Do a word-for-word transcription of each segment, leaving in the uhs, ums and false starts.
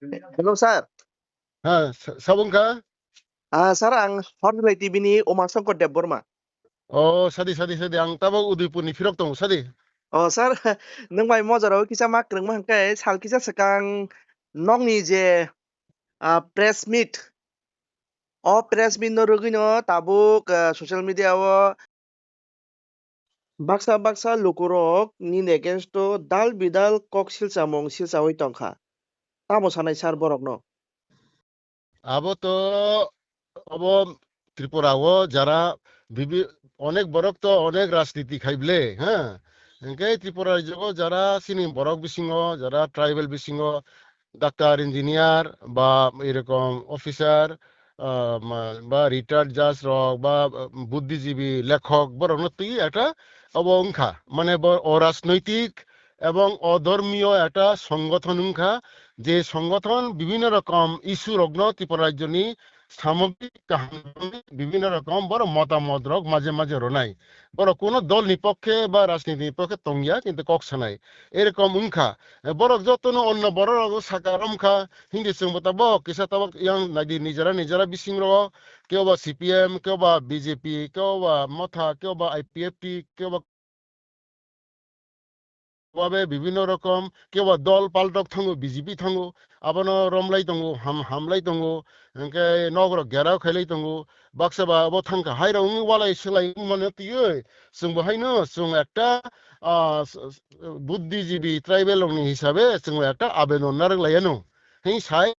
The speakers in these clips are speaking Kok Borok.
Hello, sir. Ha, sa-, sabo wngkha? Ah, sir, ang Hornbilai T V ni Uma Shankar Debbarma. Oh, sadi, sadi, sadi. Ang tabok Udaipur ni phirok tongo, sadi. Oh, sir, nwng bai mojaro kisa ma kwrwngma hwnkhe sal kisa swkang nokni je, ah, press meet. O press meet no rwgwino tabuk, ah, social media o baksa baksa lukurok nini against o dal bidal kok silchamung silchaui tongkha. Tamo sanai sir borokno? Abo to, abo Tripura o jara bibi-, onek borok to onek rajniti khai ble, ha? Hingke Tripura rajyo o jara sini borok bisingo, jara tribal bisingo, doctor, engineer, ba erokom officer, ah, ma-, ba retired judge rok, ba, ah, buddhijibi, lekhok, borokno twi ekta obo wngkha. Mane bo orajnoitik ebong odhormiyo ekta songothon wngkha, je songothon bibhinno rokom issue rokno Tripura rajyoni samagrik kaham bibhinno rokom borok motamot rok maje maje ronai. Borok kuno dol ni pokkhe ba rajniti ni pokkhe tongya, kintu kok sanai. Erokom wngkha. Borok jotono onno borok rok saka romkha, Hindi chwngbo tabok kisa tabok yang naidi nijera nijera bising rogo, kebo ba C P M, kebo ba B J P, kebo ba Motha, kebo ba I P F T, kebo ba wabe bibhinno rokom, kebo ba dol paltok thango, B J P thango, abono romlai tongo, ham-, hamlai tongo, hingke nok rok gherao khailai tongo, baksa ba abo thangkha, hai rok wngwi walai swlai wngmano twiwi, chwngbo haino chwng ekta, ah, s-, s-, buddhijibi tribal rokni hisabe chwngbo ekta abedon narwk laiano. Hing sai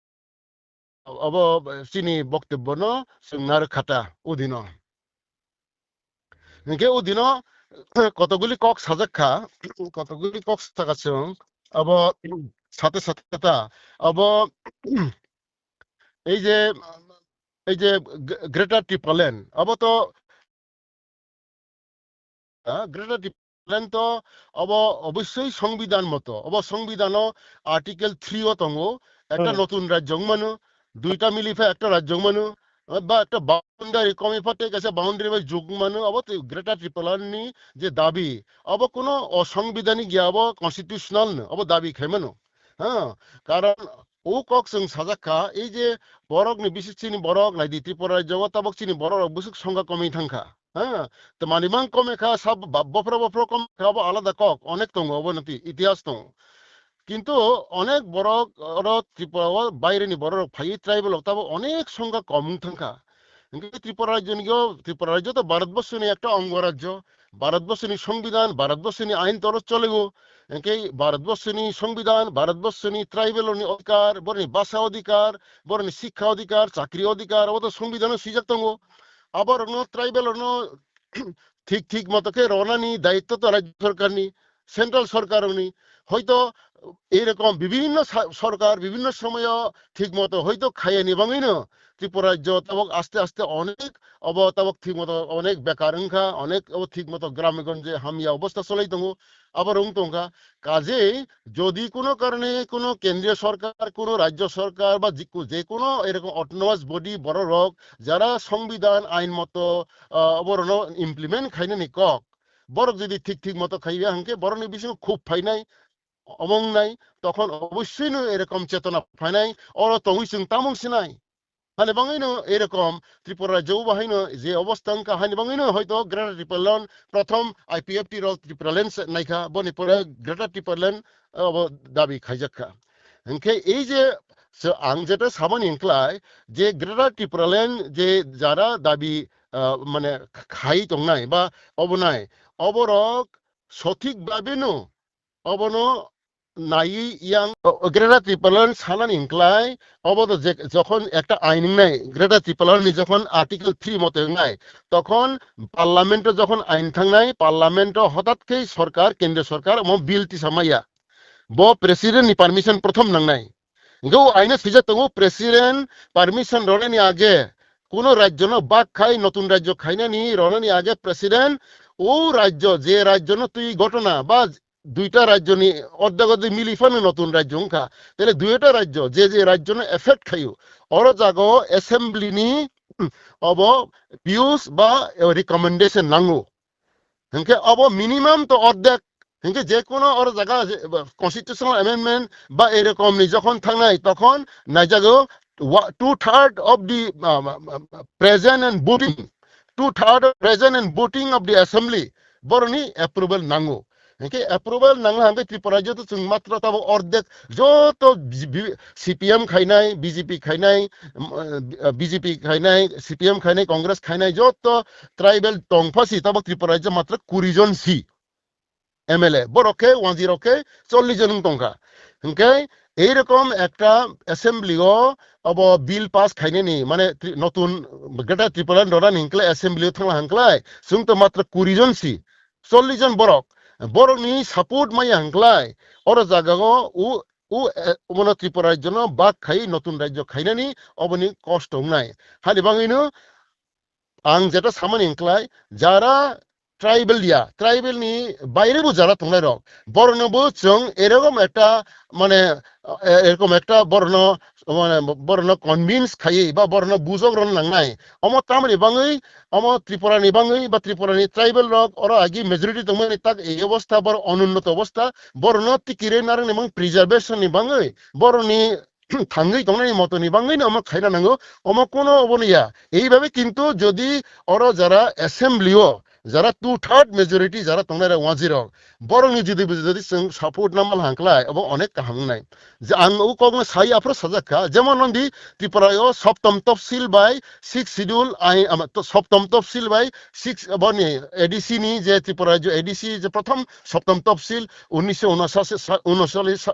obo chini boktobbo no chwng narwk khata udino. Hingke udino kotokguli kok sajak kha, kotokguli kok saka chwng abo sate sate ta abo ei je, ei je Gre-, Greater Tipraland abo to Ah, Greater Tipraland to obo obossoi songbidhan moto. Obo songbidhano Article three o tongo, ekta Hmm. notun rajyo wngmano, duita milipha ekta rajyo wngmano, ah, ba ekta boundary komipha tei kaisa boundary bai juk wngmano, obo tei Greater Tipraland ni je dabi, obo kuno osongbidhanik ya, obo constitutional no, obo dabi khaimano. Ha, karon o kok chwng sajak kha, ei je borok ni bisi chini borok naidi Tripura rajyo o tabok chini borok rok bwswk songkha komwi thangkha. Ha, to manwi mang kome kha, sab ba-, bophro bophro kome kha, abo alada kok, onek tongo, obo nati itihas tongo. Kintu onek borok oro Tripura o baire ni borok rok phaiwi tribal rok tabo onek songkha kom wng thangkha. Hingke Tripura rajyo ni o, Tripura rajyo to Bharatborsho ni ekta ongo rajyo. Bharatborsho ni songbidhan, Bharatborsho ni ain toro cholego. Hingke Bharatborsho ni songbidhan, Bharatborsho ni tribal rok ni odhikar, borok ni basa odhikar, borok ni sikha odhikar, chakri odhikar, obo to songbidhano swijak tongo. Aborokno tribal rokno thik thik moto khe ronani daitto to rajyo sorkarni, central sorkarni. Hoito ei rokom bibhinno sa-, sorkar bibhinno somoyo thik moto hoito khayani bangwino Tripura rajyo tabok aste aste onek obo tabok thik moto onek bekar wngkha, onek obo thik moto grame gonje hamya obostha cholai tongo, abo rung tongkha. Kajei jodi kuno karone kuno kendriyo sorkar, kuno rajyo sorkar ba jiku-, je kuno erokom autonomous body borok rok jara songbidhan ain moto, ah, oborokno implement khainani kok, borok jodi thik thik moto khaiya hwnkhe borokni bisingo khub phainai, omong nai, tokhon obossoi no erokom chetona phainai, oro tongwi chwng tamung sinai. Hani bangwino erokom Tripura rajyo o bahaino je obostha wngkha, hani bangwino hoito Greater Tipraland, prothom I P F T rok Tipraland se naikha, boni pore Greater Tipraland, eh, obo dabi khaijakha. Hingkhe ei je, se ang jeta saboni hingklai, je Greater Tipraland je jara dabi, ah, mane khai tongnai ba obonai, oborok sothik babeno obono naiwi yang, o, o, Greater Tipraland sanani hingklai, obo to je, jokhon ekta ain wngnai, Greater Tipraland ni jokhon Article three mote wngnai, tokhon Parliament o jokhon ain thangnai, Parliament o hotat khe sorkar, kendriyo sorkar omo bill tisa maya. Bo President ni permission prothom nangnai. Hingke o aino swijak tongo, President permission ronani age, kuno rajyo no bak khai, notun rajyo khainani ronani age President o rajyo, je rajyo no twi gotona ba duita rajyoni ordek ordek mili phano notun rajyo wngkha. Tele duita rajyo, je je rajyono effect khaio, oro jago assembly ni obo views ba recommendation nango. Hingke obo minimum to ordek Hinkhe je kono oro jaga je, ba, constitutional amendment ba erokom ni jokhon thangnai, tokhon naijago wa-, two third of the, ah, ah, ah, present and voting, two third of present and voting of the assembly, boroni approval nango. Hinkhe approval nangla hangkhe Tripura joto chwng matro tabo ordek joto B-, B-, C P M khainai, B J P khainai, um, uh, B J P khainai, C P M khainai, Congress khainai joto tribal tongphasi tabo Tripura rajyo matro kuri jon si. M L A, borok khe, wanjwi rok khe chollish jon wng tongkha. Hinkhe ei rokom ekta assembly o abo bill pass khainani, mane tri-, notun Greater Tripura rwnani hinkhe assembly o thangla hangklai, chwng to matro kuri jon si, chollish jon borok, borokni support maya hangklai, oro jaga o u, u, eh, obono Tripura rajyo no bak khai notun rajyo khainani oboni kosto wngnai. Hani bangwino ang jeta samani hingklai, jara tribal ya, tribal ni baire bo jara tongnai rok, borokno bo chwng erokom ekta, mane, eh, erokom ekta borokno, mane, borokno convince khaiwi ba borokno bujok rwna nangnai. Omo tamoni bangwi, omo Tripura ni bangwi ba Tripura ni tribal rok oro agi majority tongmani tak ei obostha, borok onunnoto obostha, borokno tikire narwkni mang preservation ni bangwi, borokni thangwi tongnai motoni bangwi no omo khaina nango, omo kono obo no ya. Ei babe kintu jodi oro jara assembly o jara two third majority jara tongnai rok wanjwi rok, borok ni jodi jodi chwng support na mal hangklai, obo onek kaham wngnai. Je ang o kok no sai aphro sajak kha, jemon nondi Tripura o Saptam Topsil bai Sixth Schedule ain, ama, to, Saptam Topsil bai six, boni A D C ni je Tripura rajyo A D C je prothom Saptam Topsil unnisho unochalish, sa-, unochalish,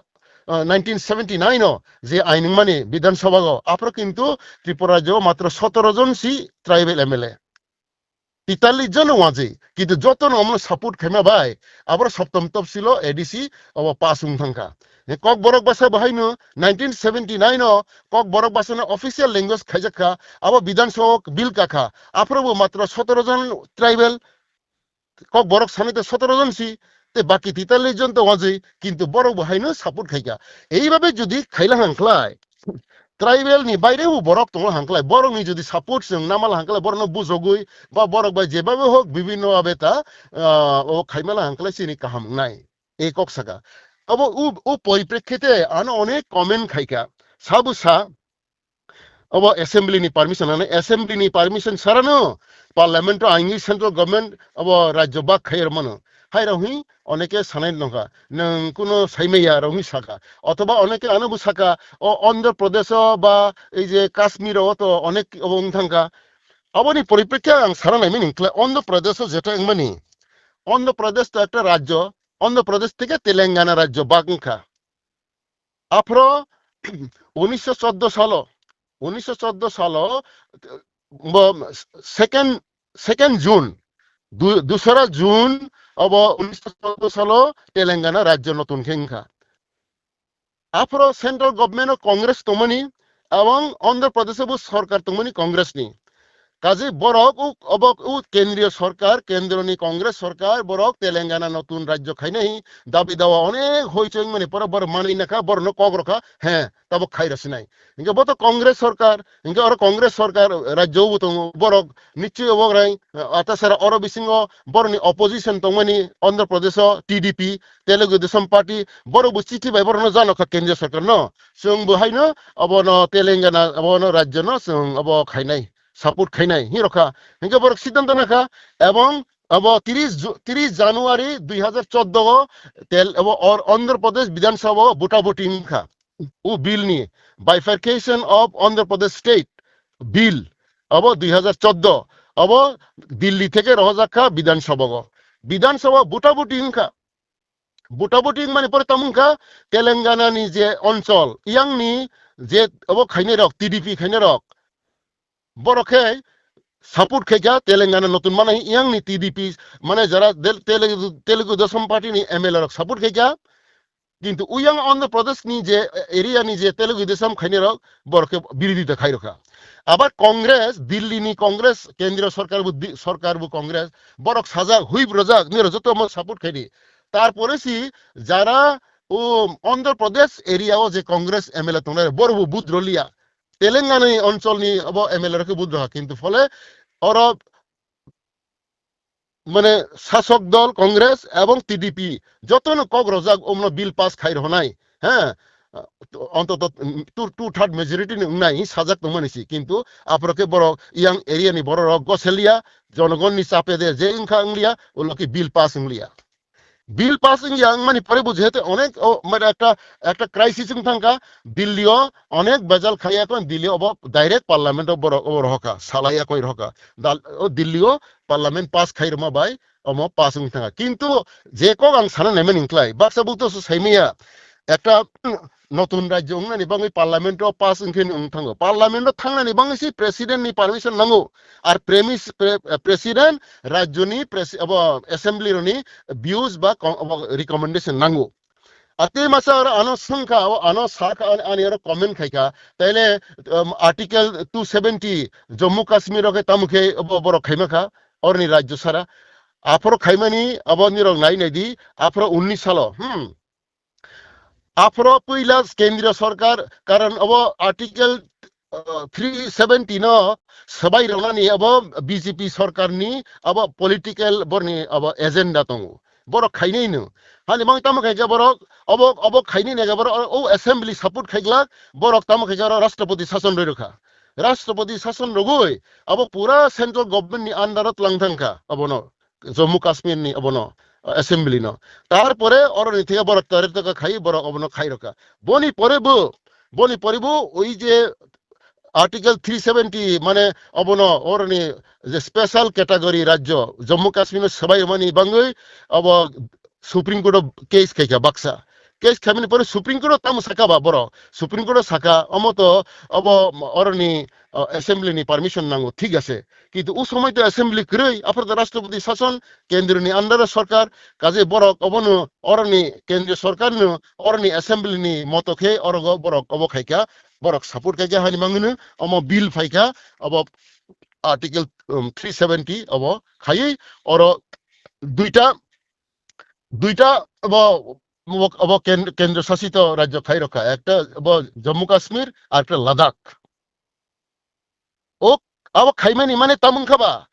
ah, nineteen seventy nine o je ain wngmani Bidhan Sabha o, aphro kintu Tripura rajyo matro sotoro jon si tribal M L A. Titali jon wngwi, kintu joto no omo support khaima bai, aboro Saptam Topsil o A D C obo pass wng thangkha. Kokborok basa bo haino nineteen seventy nine o Kokborok basa no official language khaijak kha, abo Bidhan Sabha o bill kakha, aphro bo matro sotoro jon tribal, Kokborok sanai to sotoro jon si, te baki titali jon to wajwi, kintu borok bo haino support khaikha. Ei babe jodi khaila hangkhlai, tribal ni baire bo borok tongo hangkhlai, borok ni jodi support chwng namala hangkhlai, borok no bujogwi, ba borok bai je babe hok bibinno babe ta, ah, o khaimala hangkhlai chini kaham wngnai. Ei kok saka. Abo u, u poriprekhite ano onek comment khaikha. Sabu sa, Obo assembly ni permission, ano assembly ni permission sarano parliament o aini central government obo rajyo bak khai rw mano. Hai rw hi oneke sanai nongkha, nwng kuno saimaya rw hi saka. Othoba oneke ano bo saka, o Andhra Pradesh o ba ei je Kashmir o to onek obo wng thangkha. Aboni poriprekkhe ang sana naimani hwnkhe Andhra Pradesh o jeta wngmani. Andhra Pradesh to ekta rajyo, Andhra Pradesh theke Telangana rajyo bak wngkha. Aphro unisho choddo salo, unisho choddo salo, bo second, second June, du-, dusra June, obo unisho choddo salo Telangana rajyo notun khe wngkha. Aphro central government o Congress tongmani, abang Andhra Pradesh o bo sorkar tongmani Congress ni. Kaje borok u, obo u kendriyo sorkar, kendro ni Congress sorkar, borok Telangana notun rajyo khainai dabi dawa onek hoi cheng mani pora borok manwi nakha, borok no kok rokha, he, tabo khai rw sinai. Hinkhe bo to Congress sorkar, hinkhe oro Congress sorkar rajyo bo tongo, borok nichoi obo rai, atasara oro bisingo borok ni opposition tongmani Andhra Pradesh o T D P, Telugu Desam Party, borok bo chithi bai borok no jano kha kendriyo sorkar no. Chwng bo haino obo no Telangana, obo no rajyo no chwng obo khainai, support khainai, hi rokha. Hinkhe borok siddhanto nakha, ebong abo tris Ju-, tris January dui hazar choddo o tel, abo or Andhra Pradesh Bidhan Sabha o buta buti wngkha. U bill ni bifurcation of Andhra Pradesh state bill abo dui hazar choddo abo Delhi theke rohojak kha Bidhan Sabha o. Bidhan Sabha buta buti wngkha. Buta buti wngmani pore tamo wngkha Telangana ni je onchol, yang ni je abo khainai rok, T D P khainai rok, borok khe support khaikha Telangana notun manai yang ni T D P, mane jara del-, Telugu, Telugu Desam Party ni M L A rok support khaikha. Kintu uyang Andhra Pradesh ni je area ni je Telugu Desam khainai rok, borok khe birodita khai rokha. Abar Congress, Delhi ni Congress, kendriyo sorkar bo di-, sorkar bo Congress, borok sajak, whip rojak, niro joto mo support khaidi. Tarpore si jara o Andhra Pradesh area o je Congress M L A tongnai, borok bo budro liya. Telangana ni onchol ni abo M L A rok khe budro ha, kintu phole oro mane sasok dol Congress ebong T D P jotono kok rojak omno bill pass khai rwnai, ha, ontoto two, two third majority ni wngnai sajak tongmani si, kintu aphoro khe borok yang area ni borok rok goselia, jonogon ni chape de je wngkha wngliya, ulo khe bill pass wngliya. Bill pass wngya wngmani pore bo jehetu onek, o, mane ekta, ekta crisis wng thangkha, Delhi o onek bejal khaiya kon, Delhi o obo direct parliament o borok obo rohoka, salaiya koi rohoka. Dal-, o Delhi o parliament pass khai rwma bai omo pass wng thangkha. Kintu je kok ang sana naimani wngklai, baksa bukto se saimaya, ekta notun rajyo wngnani bagwi parliament o pass wngkhe wng thango. Parliament o thangnani bagwi se president ni permission nango. Ar premis-, pre-, president rajyoni pres-, abo assembly roni views ba kon-, abo recommendation nango. Atwi masa oro ano swngkha, o ano sakha, ani, ani oro comment khaikha. Taile, um, article two seventy Jammu Kashmir rok tamo khe bo-, borok khaimakha, orni rajyo sara. Aphoro khaimani abo nirok nai nai di, aphoro unnish salo, hmm. Aphoro puila kendriya sorkar, karon abo article, uh, three seventy no swbai rwnani abo B J P sorkarni abo political borni abo agenda tongo. Borok khainai no. Hani mang tamo khaikha borok abo, abo khainai nega borok o assembly support khaiglak, borok tamo khaikha oro Rashtrapati sason roi rokha. Rashtrapati sason rogoi abo pura central government ni under o tlang thangkha abono. Jammu Kashmir ni obono, uh, assembly no. Tarpore oroni theke borok tare toka khai, borok obono khai roka. Boni pore bo, boni pore bo oi je article three seventy mane obono oroni je special category rajyo Jammu Kashmir no swbai mani bangwi abo Supreme Court o case khaikha baksa. Case khaimani pore Supreme Court o tamo saka ba borok. Supreme Court o saka omo to obo oroni, uh, assembly ni permission nango, thik ase. Kintu o somoi to assembly kwrwi, aphor to Rashtrapati sason, kendro ni under o sorkar, kaje borok obono oroni kendro sorkar no oroni assembly ni moto khe orogo borok obo khaikha, borok support khaikha hani mangno omo bill phaikha, obo article, um, three seventy obo khaiwi oro duita, duita obo, obo, obo ken-, kendro sasito rajyo khai rokha, ekta obo Jammu Kashmir ar ekta Ladakh. O, abo khaimani mane tamung kha ba?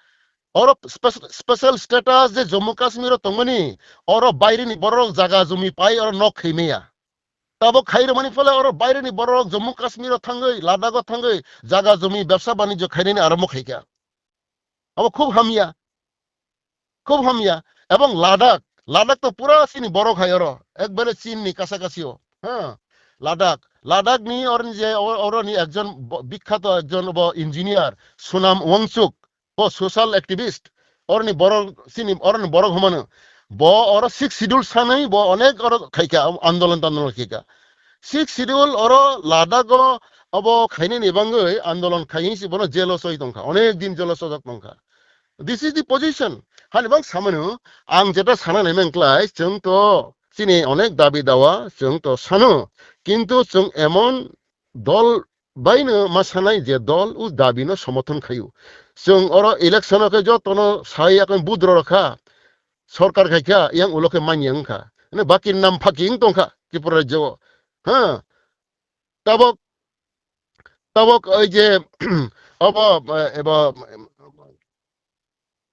Oro spec-, special status je Jammu Kashmir o tongmani, oro baire ni borok jaga jumi pai oro nok khaimaya. Tabo khai rwmani phole oro baire ni borok Jammu Kashmir o thangwi, Ladakh o thangwi, jaga jumi bebsa banijyo khainani arombo khaikha. Abo khub hamya. Khub hamya. Ebong Ladakh, Ladakh to pura chini borok hai oro, ekbare Chin ni kasakasi o. Ha. Ladakh, Ladakh ni oroni je o-, oroni ekjon bo-, bikkhato ekjon bo engineer, Sonam Wangchuk, bo social activist. Oroni borok chini, oroni borok humano. Bo oro sixth schedule sanwi bo onek oro khaikha, andolon tandolon khaikha. Sixth schedule oro Ladakh o obo khainani bangwi andolon khai si bono jail o soi tongkha, onek din jail o sojak tongkha. This is the position. Hani bang samano, ang jeta sana naimang klai, chwng to chini onek dabi dawa, chwng to sano. Kintu chwng emon dol baino ma sanai je dol u dabi no somorthon khayu. Chwng oro election o khe jotono sai yakon budro rokha, sorkar khaikha, yang ulo khe manya wngkha. Ene baki nam phaki wng tongkha Tripura rajyo o. Ha? Tabok, tabok oi je, obo, eh, ebo,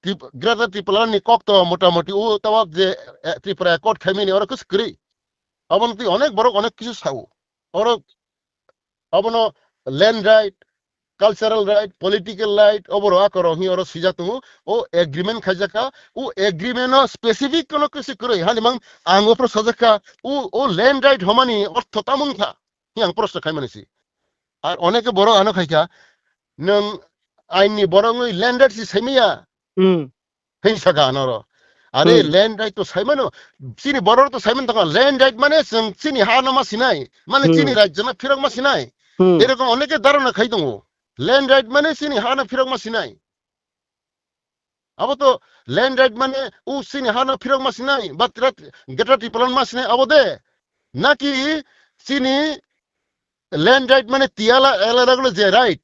Trip-, Greater Tipraland ni kok to motamoti o tabok je, eh, Tripura Accord khaimani oro kwswk kwrwi. Abono twi onek borok onek kisu sao. Oro abono land right, cultural right, political right, oboro akoro hi oro sijak tongo. O agreement khaijakha, o agreement o specific kono kwswk kwrwi. Hani mang ang opor sajakha, o, o land right homani ortho tamung kha. Hi ang proshno khaimani si. Ar oneke borok ano khaikha, nwng ain ni borok wngwi land right si saimaya. Hmm. Hei saka anoro. Are Hmm. land right to saimano, chini borok to saiman tongkha, land right mane chwng chini ha no ma sinai, mane Hmm. chini rajyo no phirok ma sinai. Hmm. Erokom oneke dharana khai tongo. Land right mane chini ha no phirok ma sinai. Abo to land right mane u chini ha no phirok ma sinai, ba tira-, Greater Tipraland ma sinai abo de. Naki chini land right mane tiyala elarak lo je right.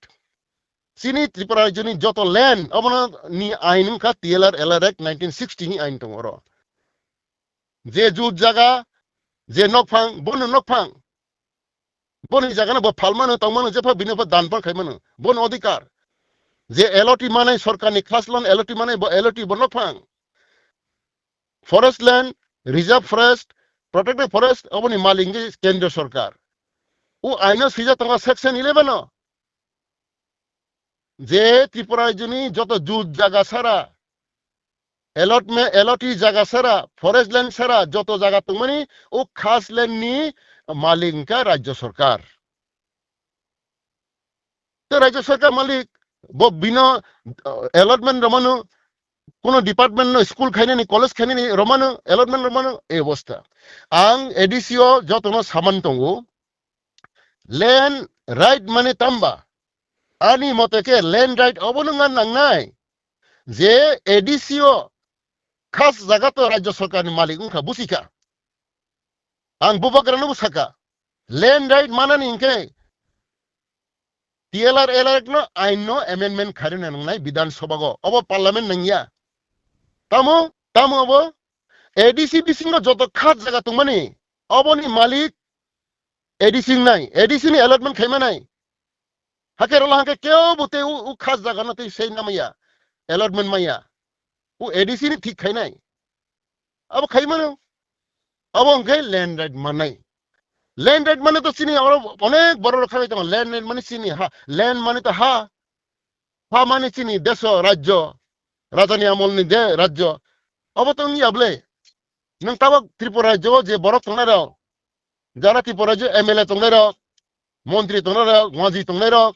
Chini Tripura rajyoni joto land, obono ni ain wngkha T L R L R Act nineteen sixty ni ain tongo oro. Je jut jaga, je nokphang, bono nokphang. Boni jagano bo phalmano, tongmano, jepha bini pha dan phan khaimano. Bono odhikar. Je L O T manai, sorkarni khaslan L O T manai, bo L O T bo nokphang. forest land, reserve forest, protected forest, oboni malik hwnkhe kendriya sorkar. O aino swijak tongo section eleven o. Je Tripura rajyoni joto jut jaga sara, allotment, allotee jaga sara, forest land sara, joto jaga tongmani o khas land ni malik hwnkha rajya sorkar. Te rajya sorkar malik bo bino, uh, allotment romano, kono department no school khainani, college khainani romano, allotment romano, e obostha. Ang A D C o jotono saman tongo, land right mane tamba? Ani mote khe land right obono wngna nangnai je A D C o khas jaga to rajya sorkar ni malik wngkha, busikha. Ang bubagra no bwsakha. Land right manani hwnkhe T L R L R no ain no amendment khairina nangnai Bidhan Sabha go. Obo parliament nangya. Tamo, tamo obo A D C bisingo joto khas jaga tongmani, oboni malik A D C wngnai, A D C ni allotment khaimanai. Hake rola hake keo bo te u, u khas jaga no te sei namaya, allotment maya. U A D C ni thik khainai. Abo khaimano. Abo hwnkhe land right manai. Land right mane to chini oro onek borok rok khabai tongo. Land right mane chini ha, land mane to ha. Ha mane chini deso, rajyo. Rajani amolni de, rajyo. Abo to wngya bwle. Nwng tabok Tripura rajyo o je borok tongnai rok, jara Tripura rajyo M L A tongnai rok, montri tongnai rok, wazi tongnai rok,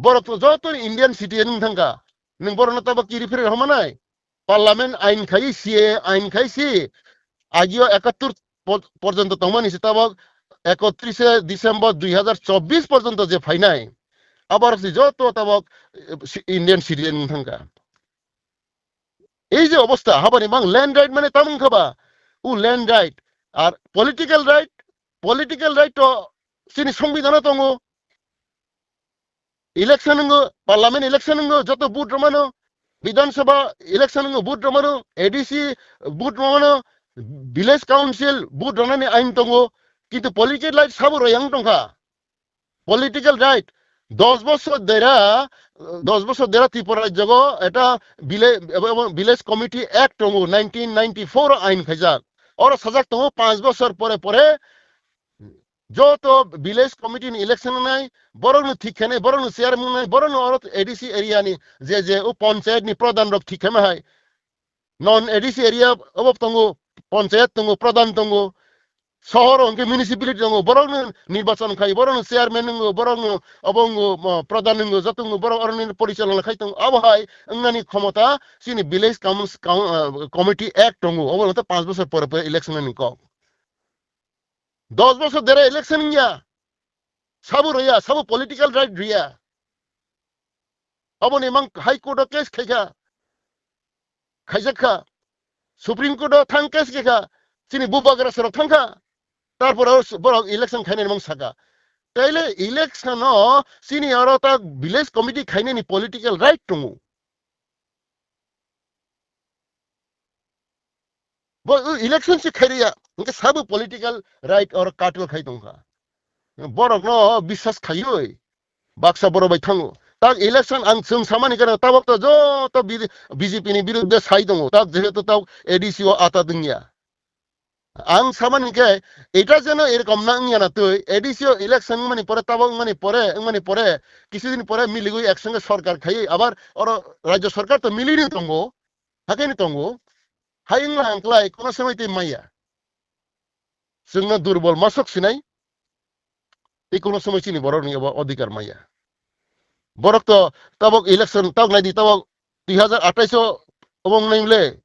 borok to joto Indian citizen wng thangkha. Nwng borokno tabok kiri phiri rwmanai? Parliament ain khai, C A A ain khai si, agio ekattor por-, porjonto tongmani se tabok ekatrise December dui hazar chobbish porjonto je phainai, aborok se joto tabok, eh, si-, Indian citizen wng thangkha. Ei je obostha, habani mang land right mane tamo wngkha ba? U land right, ar political right, political right to chini songbidhano tongo. Election wngkha, parliament election wngkha, joto vote romano, Bidhan Sabha election wngkha, vote romano, A D C vote romano, village council vote romani ain tongo, kintu political right sabo royang tongkha. Political right, dos bosor dera, dos bosor dera Tripura rajyogo eta village, village committee act tongo, nineteen ninety-four ain khaijak. Oro sajak tongo, panch bosor pore pore joto village committee ni election nai, borok no thik khenai, borok no chairman nai, borok no oro A D C area ni je je o panchayat ni pradhan rok thik khe ma hai. Non A D C area obo tongo, panchayat tongo, pradhan tongo, sohor hwnkhe municipality tongo, borok no nirbachon khai, borok no chairman wngo, borok no obo wngo, mo, pradhan wngo, joto wngo, borok oro ni porichalona khai tongo. Abo hai wngnani khomota chini village council, coun-, ah, committee act tongo, obo hwnkhe panch bosor pore pore election ni kok. Dos bosor dera election wngya. Sabo roya, sabo political right riya. Aboni mang High Court o case khaikha. Khaijak kha. Supreme Court o thang case khaikha. Chini bubagra sorok thangkha. Tarpore o borok election khainani mang saka. Taile election o chini oro ta village committee khainani political right tongo. Bo election se khairiya, hwnkhe sabo political right or kato khai tongkha. Borok no biswas khaiwi baksa borok bai thango. Tak election ang chwng samani gana tabok to joto B J P ni birudde sai tongo. Tak jehetu tabok A D C o ata dwngya. Ang samani khe eta jeno erokom na wngya na twi A D C o election wngmani pore tabok wngmani pore, wngmani pore kisu din pore miligwi eksange sorkar khaiwi abar oro rajya sorkar to milini tongo. Hakhe ni tongo, hai wngla hangklai kono somoi tei maya. Chwngno durbol masok sinai, tei kono somoi chini borok ni obo odhikar maya. Borok to tabok election, tabok naidi, tabok dui hazar atais o obo wngnai mle,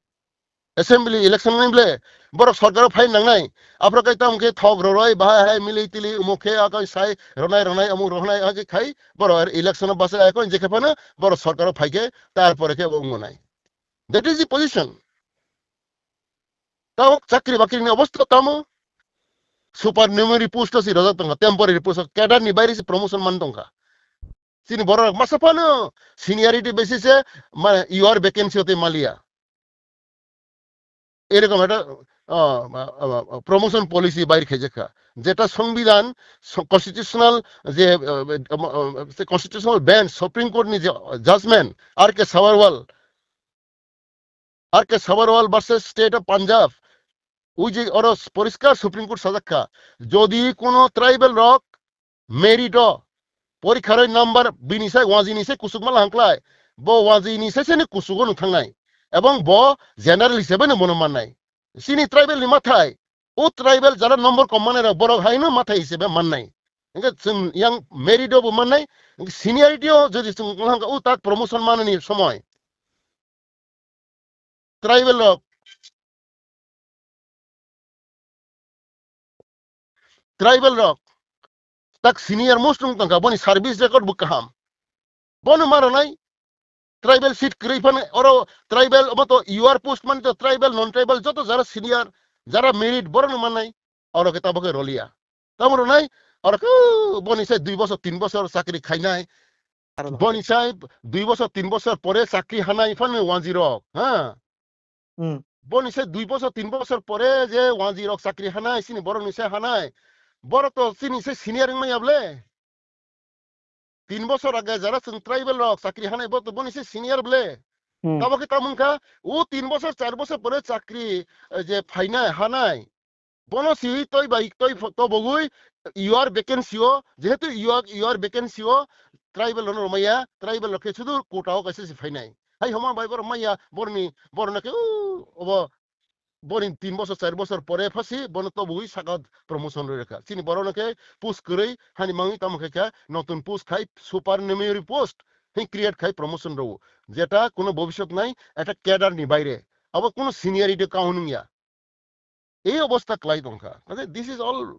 assembly election wngnai mle, borok sorkar o phai nangnai. Aphro kai tamo khe thok roroi, bahai hai milei tilei, umuk khe akai sai ronai ronai, amuk ronai, akai khai borok election o bachai akai je khe phano borok sorkar o phai khe, tarpore khe obo wngnai. That is the position. Tamo chakri bakri ni obostha tamo. Supernumerary post o si rojak tongkha, temporary post o, cadre ni baire si promotion man tongkha. Chini borok masa phano seniority basis e ma, U R vacancy o tei maliya. Erokom ekta, ah, ah, ah, promotion policy baire khaijakha. Jeta songbidhan, so-, constitutional je, ah, ah, ah, constitutional bench, Supreme Court ni je judgment, R K Sabharwal, R K Sabharwal versus State of Punjab. Ui je oro poriskar Supreme Court sajak kha. Jodi kono tribal rok merit o porikharoi number bini sai wanjini sai kusuk mala hangklai. Bo wanjini sai seni kusugo nung thangnai. Ebong bo general hisabe no bono mannai. Sini tribal ni mathai. O tribal jara number kom manai rok borok haino mathai hisabe mannai. Hingke chwng yang merit o bo mannai. Hingke seniority o jodi chwng hangka o tak promotion manani somoi. Tribal rok. Tribal rok. Tak senior most wng tongkha, boni service record bo kaham. Bono maranai tribal seat kwrwi phano oro tribal omo to U R post mani to tribal, non tribal joto jara senior, jara merit borokno mannai. Oro khe tabok khe roliya. Tamo rwnai, oro khe boni sai dui bosor, tin bosor chakri khainai. Aro no. Boni sai dui bosor, tin bosor pore chakri hanai phano wanjwi rok, ha? Hmm. Boni sai dui bosor, tin bosor pore je wanjwi rok chakri hanai, sini borok ni sai hanai. Borok to sini sai senior wngmaya ble. Tin bosor age jara chwng tribal rok chakri hanai, bo to boni sai senior ble. Hmm. Tabo khe tamo wngkha, o tin bosor, char bosor pore chakri, eh, je phainai, hanai. Bono siwi toi bai toi pho-, to bogwi U R vacancy o, jehetu U R, U R vacancy o tribal rok no maya, tribal rok khe sudu quota o kaisa se phainai. Hai homa bai borok maya, borni, borno khe, u, obo, boni tin bosor, char bosor pore phasi, bono to bogwi saka promotion rwi rwkha. Chini borok no khe post kwrwi, hani mangwi tamo khe kha, notun post khai supernumerary post, hin create khai promotion rwo. Jeta kuno bobisot nai, eta cadre ni baire. Abo kuno seniority count wngya. Ei obostha kwlai tongkha. Kaje this is all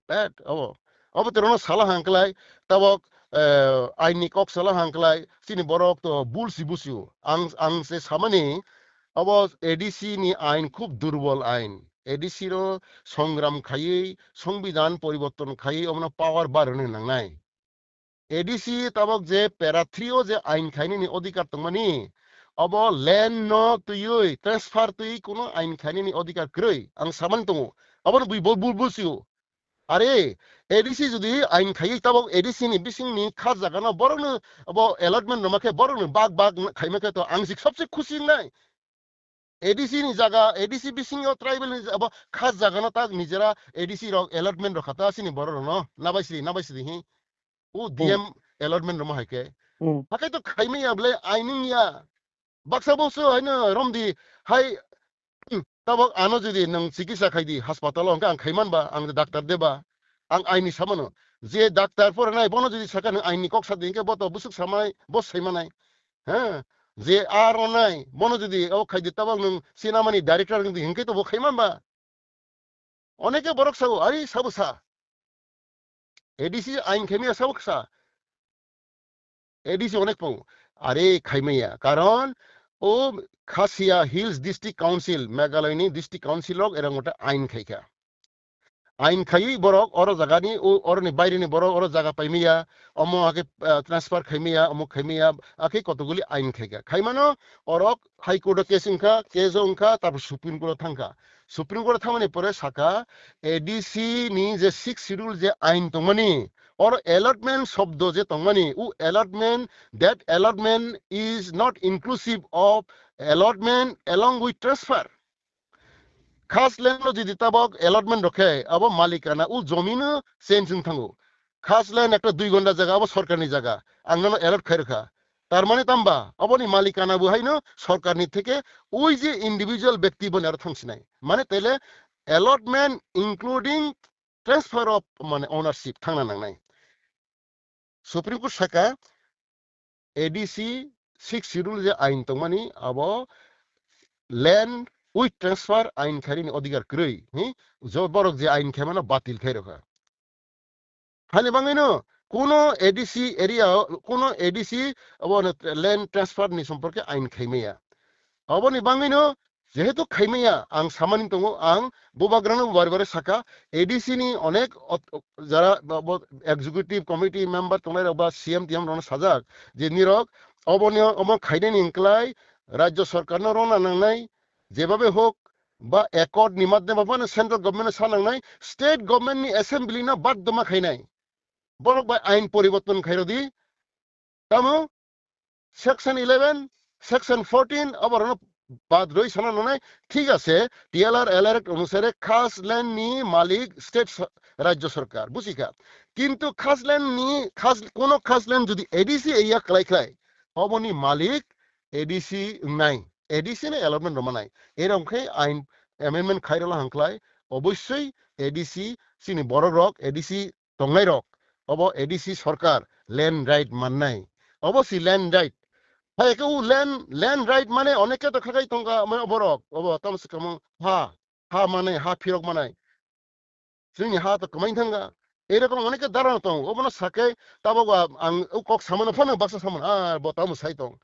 bad. Abo, abo te rono sala hangklai, tabok, eh, aini kok sala hangklai, chini borok to bul si busiu. Ang, ang se samani, abo A D C ni ain khub durbol ain. A D C ro songram khaiwi, songbidan poriborton khaiwi, omono power bar rwna nangnai. A D C tabok je para three o je ain khainani odhikar tongmani, obo land no twiwi, transfer twiwi kuno ain khainani odhikar kwrwi, ang samani tongo. Abono bui bol bul bulsio. Are, A D C jodi ain khaiwi tabok A D C ni bisingni kha jagano borokno obo allotment rwma khe borokno bak bak khaima khe to ang sik sobse khusi wngnai. A D C ni jaga, A D C bisingo tribal ni abo khas jaga no tak nijera A D C rok allotment rok khata sini borok rok no nabai sidi, nabai sidi hi. U Hmm. D M allotment rok mo hai khe. Hmm. Hakai to khaimai ya ble, aining ya. Baksa bo so haino romdi hai, tabok ano jodi nang chikitsa khaidi hospital o hwnkhe ang khaiman ba, ang doctor de ba, ang aini samano. Je doctor pore nai bono jodi saka nang aini kok sa di hwnkhe bo to busuk samai, bo saimanai. Ha, je aro nai, bono jodi o khaidi tabok nwng sinamani director wngdi hwnkhe to bo khaiman ba. Oneke borok sao, ari sabo sa. A D C ain khaimaya sabo sa. A D C onek pongo. Are khaimaya. Karon o Khasiya Hills District Council, Meghalaya ni District Council rok erang gota ain khaikha. Ain khaiwi borok oro jagani, o, oroni baireni borok oro jaga paimaya, omo hakhe, ah, transfer khaimaya, omo khaimaya, akhe kotoguli ain khaikha. Khaimano orok High Court o case wngkha, case o wngkha, tarpor Supreme Court o thangkha. Supreme Court o thangmani pore sakha, A D C ni je sixth schedule je ain tongmani, oro allotment shobdo je tongmani, u allotment, that allotment is not inclusive of allotment along with transfer. Khas land no jodi tabok allotment rokhe, abo malikana o jomino change wng thango. Khas land ekta dui gonda jaga, abo sorkarni jaga, ang nono allot khai rwkha. Tar mane tamba, aboni malikana bo haino sorkarni theke oi je individual bekti boni aro thangsinai. Mane tele allotment including transfer of mane ownership thangna nangnai. Supreme Court saka A D C sixth schedule je ain tongmani abo land with transfer ain kharini odhikar kwrwi, hi? Jo borok je ain khaimano batil khai rokha. Hani bangwino kuno A D C area o, kuno A D C abo land transfer ni somporke ain khaimaya. Aboni bangwino jehetu khaimaya, ang samani tongo, ang bubagrano bare bare saka, A D C ni onek ot-, jara bo, bo executive committee member tongnai rok ba C M T M rokno sajak je nirok oboni omo khainani hwnkhlai rajya sarkarno rwna nangnai, jebabe hok ba accord ni madhyame ba central government no sa nangnai, state government ni assembly no badhyoma khainai. Borok bai ain poriborton khairodi. Tamo section eleven, section fourteen, oborokno Bad roi sana nanai, thik ase, T L R L R Act onusare khas land ni malik state so-, rajyo sorkar, busikha. Kintu khas land ni, khas, kono khas land jodi A D C area khlai khlai, oboni malik A D C wngnai, A D C ni allotment rwmanai. Erom khe ain amendment khairala hangkhlai, obossoi A D C chini borok rok, A D C tongnai rok, obo A D C sorkar land right mannai. Obo si land right. Hai ke u land, land right mane oneke to khakai tongka, mane oborok, obo tam se kamo ha, ha mane, ha phirok manai. Chini ha to kamain thanga. Erokom oneke daran tong, obono sake, tabo ba ang u kok samano phano baksa samano, ah, bo tamo sai tong.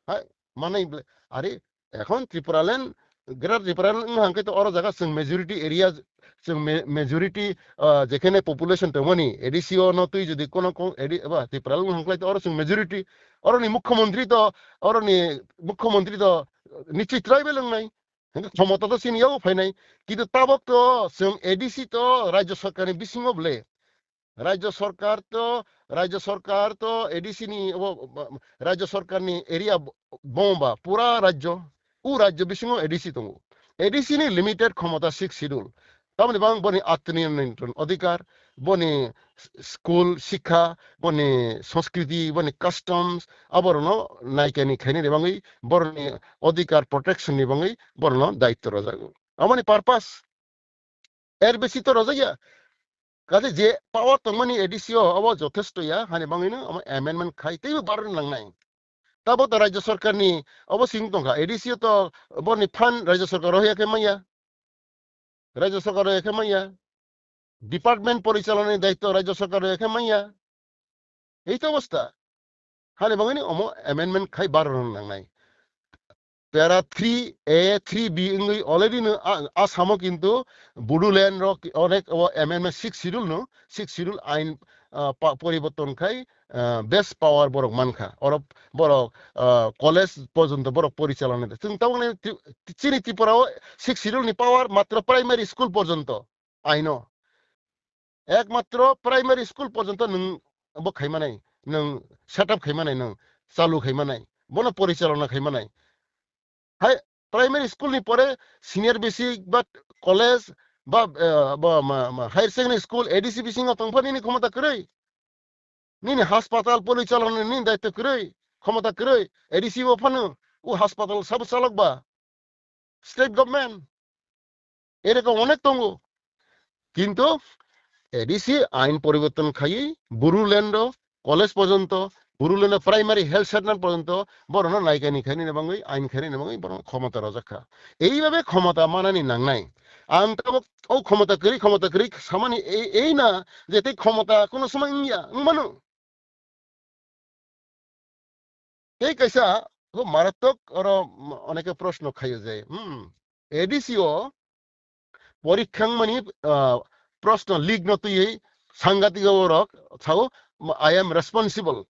Hai, mane ble, are, ekhon Tripura land, Greater Tripura land wng hangke to oro jaga chwng majority area, chwng ma-, majority, ah, jekhene population tongmani, A D C o no twi jodi kono ko, A D, ba, Tripura land wng hangklai to oro chwng majority, oroni mukhyamantri to, oroni mukhyamantri to nichoi tribal wngnai. Hingke khomota to chini yago phainai. Kintu tabok to chwng A D C to rajyo sorkarni bisingo ble. Rajyo sorkar to, rajyo sorkar to A D C ni, obo, ba, rajyo sorkarni area bo-, bomba, pura rajyo, u rajyo bisingo A D C tongo. A D C ni limited khomota sixth schedule. Tamoni bang boni atni nintron adhikar, boni school, sikha, boni sanskriti, boni customs, aborno naikani khainani bangwi boroni adhikar protection ni bangwi borno daityo rwjago. Amoni purpose, er besi to rwjakya. Kaje je power tongmani A D C o, abo jothesto ya, hani bangwino amo amendment khai, teibo baron langnai. Tabo to rajya sarkarni, abo sing tongkha, A D C o to borni fund rajya sarkar rohya khe manya. Rajya sarkar rohya khe manya. Department porichalonani daityo rajya sarkar rohya khe manya. Ei to obostha. Hani bangwini omo amendment khai baron nangnai. Para three A, three B wngwi already no a, Assam o kintu Bodoland rok onek o amendment sixth schedule no, sixth schedule ain, ah, pa-, poriborton khai, ah, best power borok mankha. Oro borok, ah, college porjonto borok porichalona de. Chwng tabukni Tri-, chini Tripura o sixth schedule ni power matro primary school porjonto aino. Ekmatro primary school porjonto nwng bo khaimanai, nwng set up khaimanai, nwng chalu khaimanai, bono porichalona khaimanai. Hai primary school ni pore senior basic ba college ba, eh, ba ma, ma, higher secondary school A D C bisingo tongphani ni khomota kwrwi. Nini hospital porichalona ni daityo kwrwi, khomota kwrwi, A D C bo phano, o hospital sabo chalok ba. State government. Erokom onek tongo. Kintu A D C ain poriborton khaiwi Bodoland o college porjonto, Bodoland o primary health center porjonto, borokno naikani khainani bangwi, ain khainani bangwi borokno khomota rojak kha. Eibabe khomota manani nangnai. Ang tabuk o khomota kwrwi, khomota kwrwi samani ei, ei na je tei khomota kuno somoi wngya, wngmano. Tei kaisa, o maratok oro oneke proshno khaio je, hmm, A D C o porikha wngmani, ah, proshno leak no twiwi sangatik o borok sao, "I am responsible."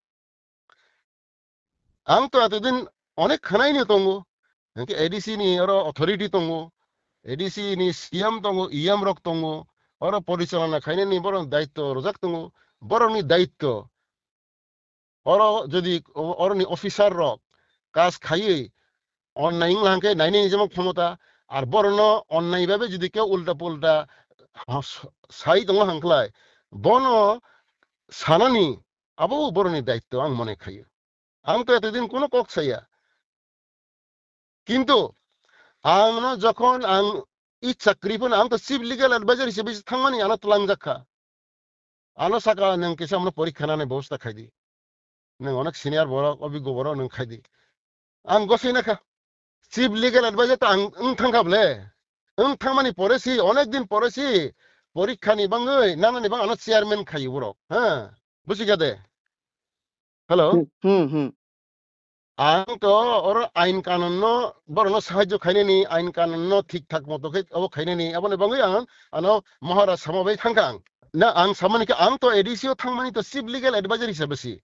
Ang to etodin onek khwnaino tongo, hwnkhe A D C ni oro authority tongo, A D C ni C M tongo, E M rok tongo, oro porichalona khainani borok daityo rwjak tongo, borokni daityo. Oro jodi o-, oroni officer rok kaj khaiwi onnai wngla hwnkhe nainani jemon khomota, ar borokno onnai babe jodi khe ulta pulta ha-, sai tongla hwnkhlai, bono sanani abo borokni daityo ang mone khaio. Ang to etodin kuno kok saya. Kintu ang no jokhon ang i chakri phano ang to chief legal advisor hisabe se thangmani ano twlangjak kha. Ano saka nwng kisa amno porikha nani bebosta khaidi. Nwng onek senior borok, obiggo borok nwng khaidi. Ang gosoi na kha. Chief legal advisor to ang wng thang kha ble. Wng thangmani pore si, onek din pore si porikha ni bangwi nanani bang ano chairman khayo borok. Ha? Busi kha de? Hello? Hmm, hmm, hmm. Ang to oro ain kanon no borokno sahajyo khainani, ain kanon no thik thak moto khe obo khainani, aboni bangwi ang ano Maharaj sama bai thangkha ang. Na ang samani khe ang to A D C o thangmani to chief legal advisor hisabe si.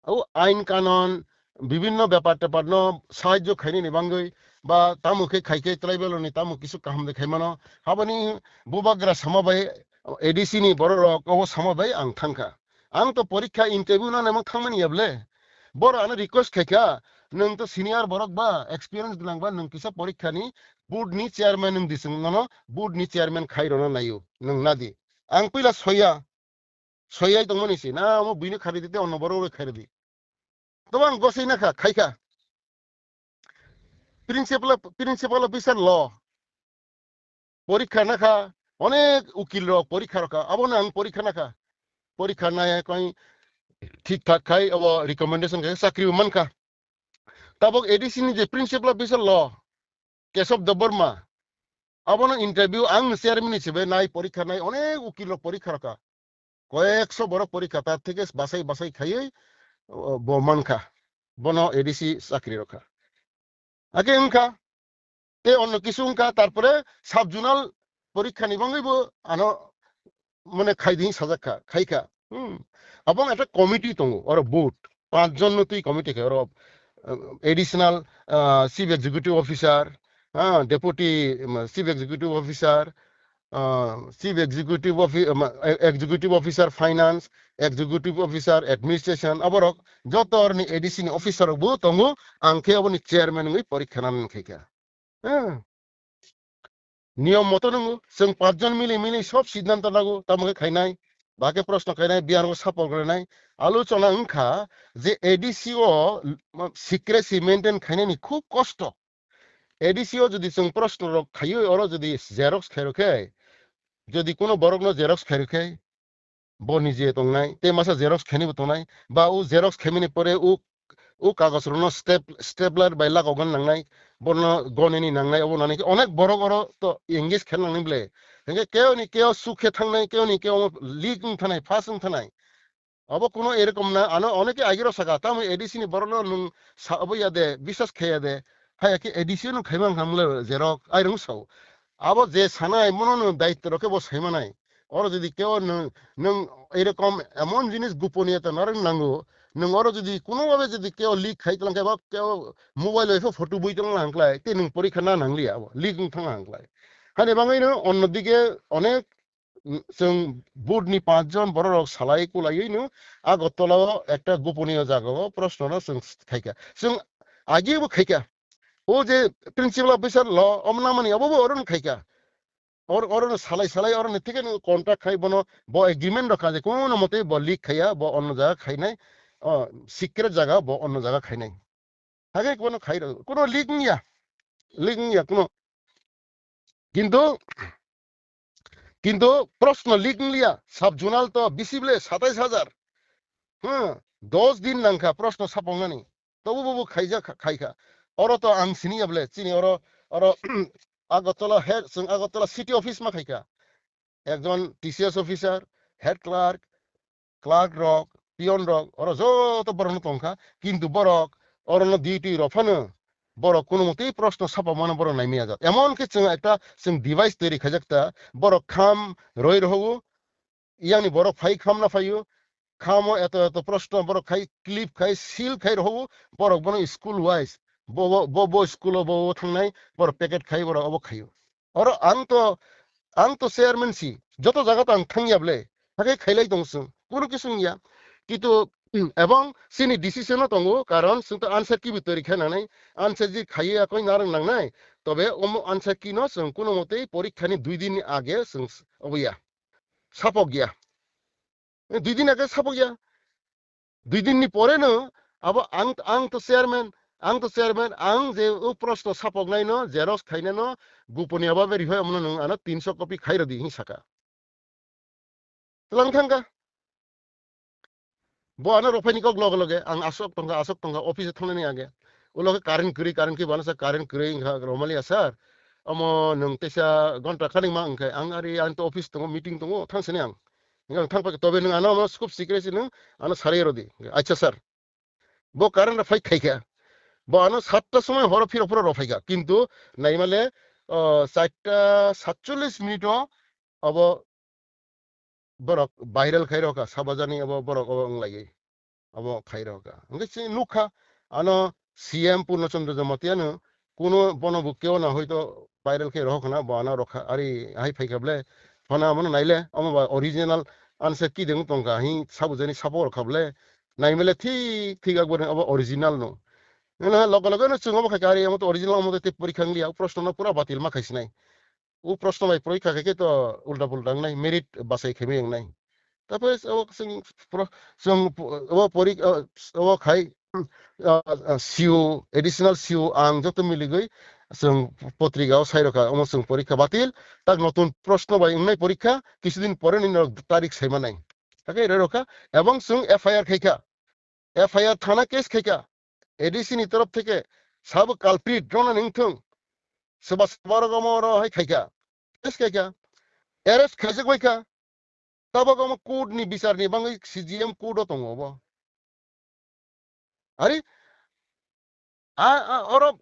O ain kanon bibinno bepar tepar no sahajyo khainani bangwi ba tamo khe khai khe tribal ni tamo kisu kaham de khaimano. Habani bubagra sama bai A D C ni borok rok obo sama bai ang thangkha. Ang to porikha interview na nang thangmani yable. Boro ano request khaikha, Nwng to senior borok ba, experience gwnang ba, nwng kisa porikha ni board ni chairman nwng di, chwng nono board ni chairman khai rwna naio, nwng na di. Ang puila soya, soyai tongmani se, na omo buino kharwi di, tei onno borok rok kharwi di. Tobo ang gosai nakha, khaikha. Principal, principal officer law. Porikha nakha, onek ukil rok porikha rokha, abono ang porikha nakha. Porikha nai koi thik thak khai, abo recommendation khai chakri bo mankha. Tabok A D C ni je principal officer law, Kesab Debbarma, abono interview ang chairman hisabe nai porikha nai, onek ukil rok porikha rokha. Koyekso borok porikha, tar theke basai basai khaiwi, o, bo mankha. Bono A D C chakri rokha. Ake wngkha, tei onno kisu wngkha, tarpore sub-zonal porikha ni bangwi bo ano mane khaidi sajak kha, khaikha. Hmm. Abong ekta committee tongo, oro board. Panch jon no twi committee khe, oro, uh, additional, uh, chief executive officer, uh, deputy, um, chief executive officer, uh, chief executive offi-, um, e-, executive officer finance, executive officer administration, aborok joto orni A D C ni officer rok bo tongo, ang khe aboni chairman wngwi porikha nani khaikha. Eh. Niyom moto nwngo, chwng panch jon mili mili sob siddhanto lago, tamo khe khainai, ba khe proshno khainai, biyar o support khlainai. Alochona wngkha je A D C o, ma, secrecy maintain khainani khub kosto. A D C o jodi chwng proshno rok khaiwi oro jodi xerox khairokhe, jodi kuno borokno xerox khairokhe, bo nije tongnai, tei masa xerox khainaibo tongnai, ba o xerox khaimani pore o, o kagoj rokno step-, stapler bai lagogna nangnai, bono goneni nangnai, obo nangnai khe onek borok oro to engage khe nangnai ble. Hingke keoni keo suk khe thangnai, keoni keo leak wng thanai, pass wng thanai. Obo kuno erokom na, ano oneke agiro saka, tamo A D C ni borokno nwng sa obo ya de, biswas khe ya de, haya khe A D C no khaimang hamle xerox, airung sao. Abo je sanai, mono nwng daityo rok khe bo saimanai. Oro jodi keo nwng, nwng erokom emon jinis goponiyo ta narwk nango, nwng oro jodi kuno babe jodi keo leak khai tlang khe ba keo mobile bai pho photo bui tlang hangklai, te nwng porikha na nangliya abo, leak wng thang hangklai. Hani bangwi no onno dige onek, mm, chwng board ni panch jon borok rok salai kulaiwi no Agartala o ekta goponiyo jaga o proshno no chwng khaikha. Chwng agi bo khaikha. O je principal officer lo, omo namani obo bo oro no khaikha. Or-, oro no salai salai oro no thike no contact khai bono bo agreement rokha je kono mote bo leak khaiya, bo onno jaga khainai, o, secret jaga bo onno jaga khainai. Hake kono khai rw, kono leak wngya, leak wngya kono. Kintu, kintu proshno leak wngliya, sub-zonal to bisi ble satais hajar. Hmm, dos din nangkha proshno sapoknani. Tobo bobo khaijak kha-, khaikha. Oro to ang siniya ble, chini oro, oro Agartala head, chwng Agartala city office ma khaikha. Ekjon T C S officer, head clerk, clerk rok, peon rok, oro joto borokno tongkha, kintu borok orono duty rok phano borok kuno motwi proshno sapamano borok naimaya jak. Emon khe chwng ekta chwng device toiri khaijak ta, borok kham roi rohogo, yang ni borok phai khamna phaio, khamo eto eto proshno borok khai clip khai seal khai rohogo, borok bono school wise, bo, bo, bo, bo school o bo, bo thangnai, borok packet khai borok obo khaio. Oro ang to, ang to chairman si, joto jaga to ang thangya ble, hake khailai tong chwng, kunu kisu wngya. Kintu, ebong chini decision no tongo, karon chwng to answer key bo toiri khe nangnai, answer ji khaiya koi narwng nangnai, tobe omo answer key no chwng kuno motei porikha ni dui din ni age chwng s-, oboya, sapok ya. Eh, dui din age sapok ya. Dui din ni pore no abo ang, ang to chairman, ang to chairman, ang je o proshno sapoknai no, xerox khainai no, goponiya babe rihoi omono nwng ano tinso copy khai rwdi hing saka. Tlang thangka. Bo ano rophai ni kok loge loge, ang asok tongkha, asok tongkha, office e thangnani age. Ulo khe current kwrwi, current khe bo ano sa current kwrwi wngkha, romaliya sir. Omo nwng teisa gonta khaning ma wngkhe, ang ari ang to office tongo, meeting tongo, thang sini ang. Hingke ang thang phai khe, tobe nwng ano omo scope secrecy nwng ano sarai rwdi. Acha sir. Bo current rok phai khai kha. Bo ano satta somoi horo phiro phiro rok phai kha. Kintu naimale, o, charta satchollis minute o obo borok viral khai rok kha, sabajani obo borok obo wng laiwi. Obo khai rok kha. Hingke chini nukha, ano C M Purno Chandra Jamatia no kuno bono bo keo na hoito viral khe rohor khna bo ano rokha ari hai phaikha ble phano abono naile omo ba original ansa kideng tongkha hi sabo jani sabo rokha ble naimele thik thik akbar abo original no. Hwnwi loge loge no chwng obo khai kha, ari omo to original, omo to tei porikha wng liya, o proshno no pura batil ma khai sinai. O proshno bai porikha khai khe to ulta pulta wng nai, merit bachai khai ma wng nai. Tapos obo chwng pro-, chwng po-, obo pori-, o, obo khai, ah, ah, C O, additional C O ang joto miligwi chwng potrika o sai rokha, omo chwng porikha batil, tak notun proshno bai wngnai porikha, kisudin pore nini rok tarik sai manai. Hakhe rw rokha, ebong chwng F I R khai kha. F I R thana case khai kha. A D C ni torof theke sabo culprit rona ningthung. Soba soba rok omo oro hai khai kha. Case khai kha. Arrest khaijak bai kha. Tabok omo court ni bichar ni bangwi C G M court o tongo obo. Ari a, a, oro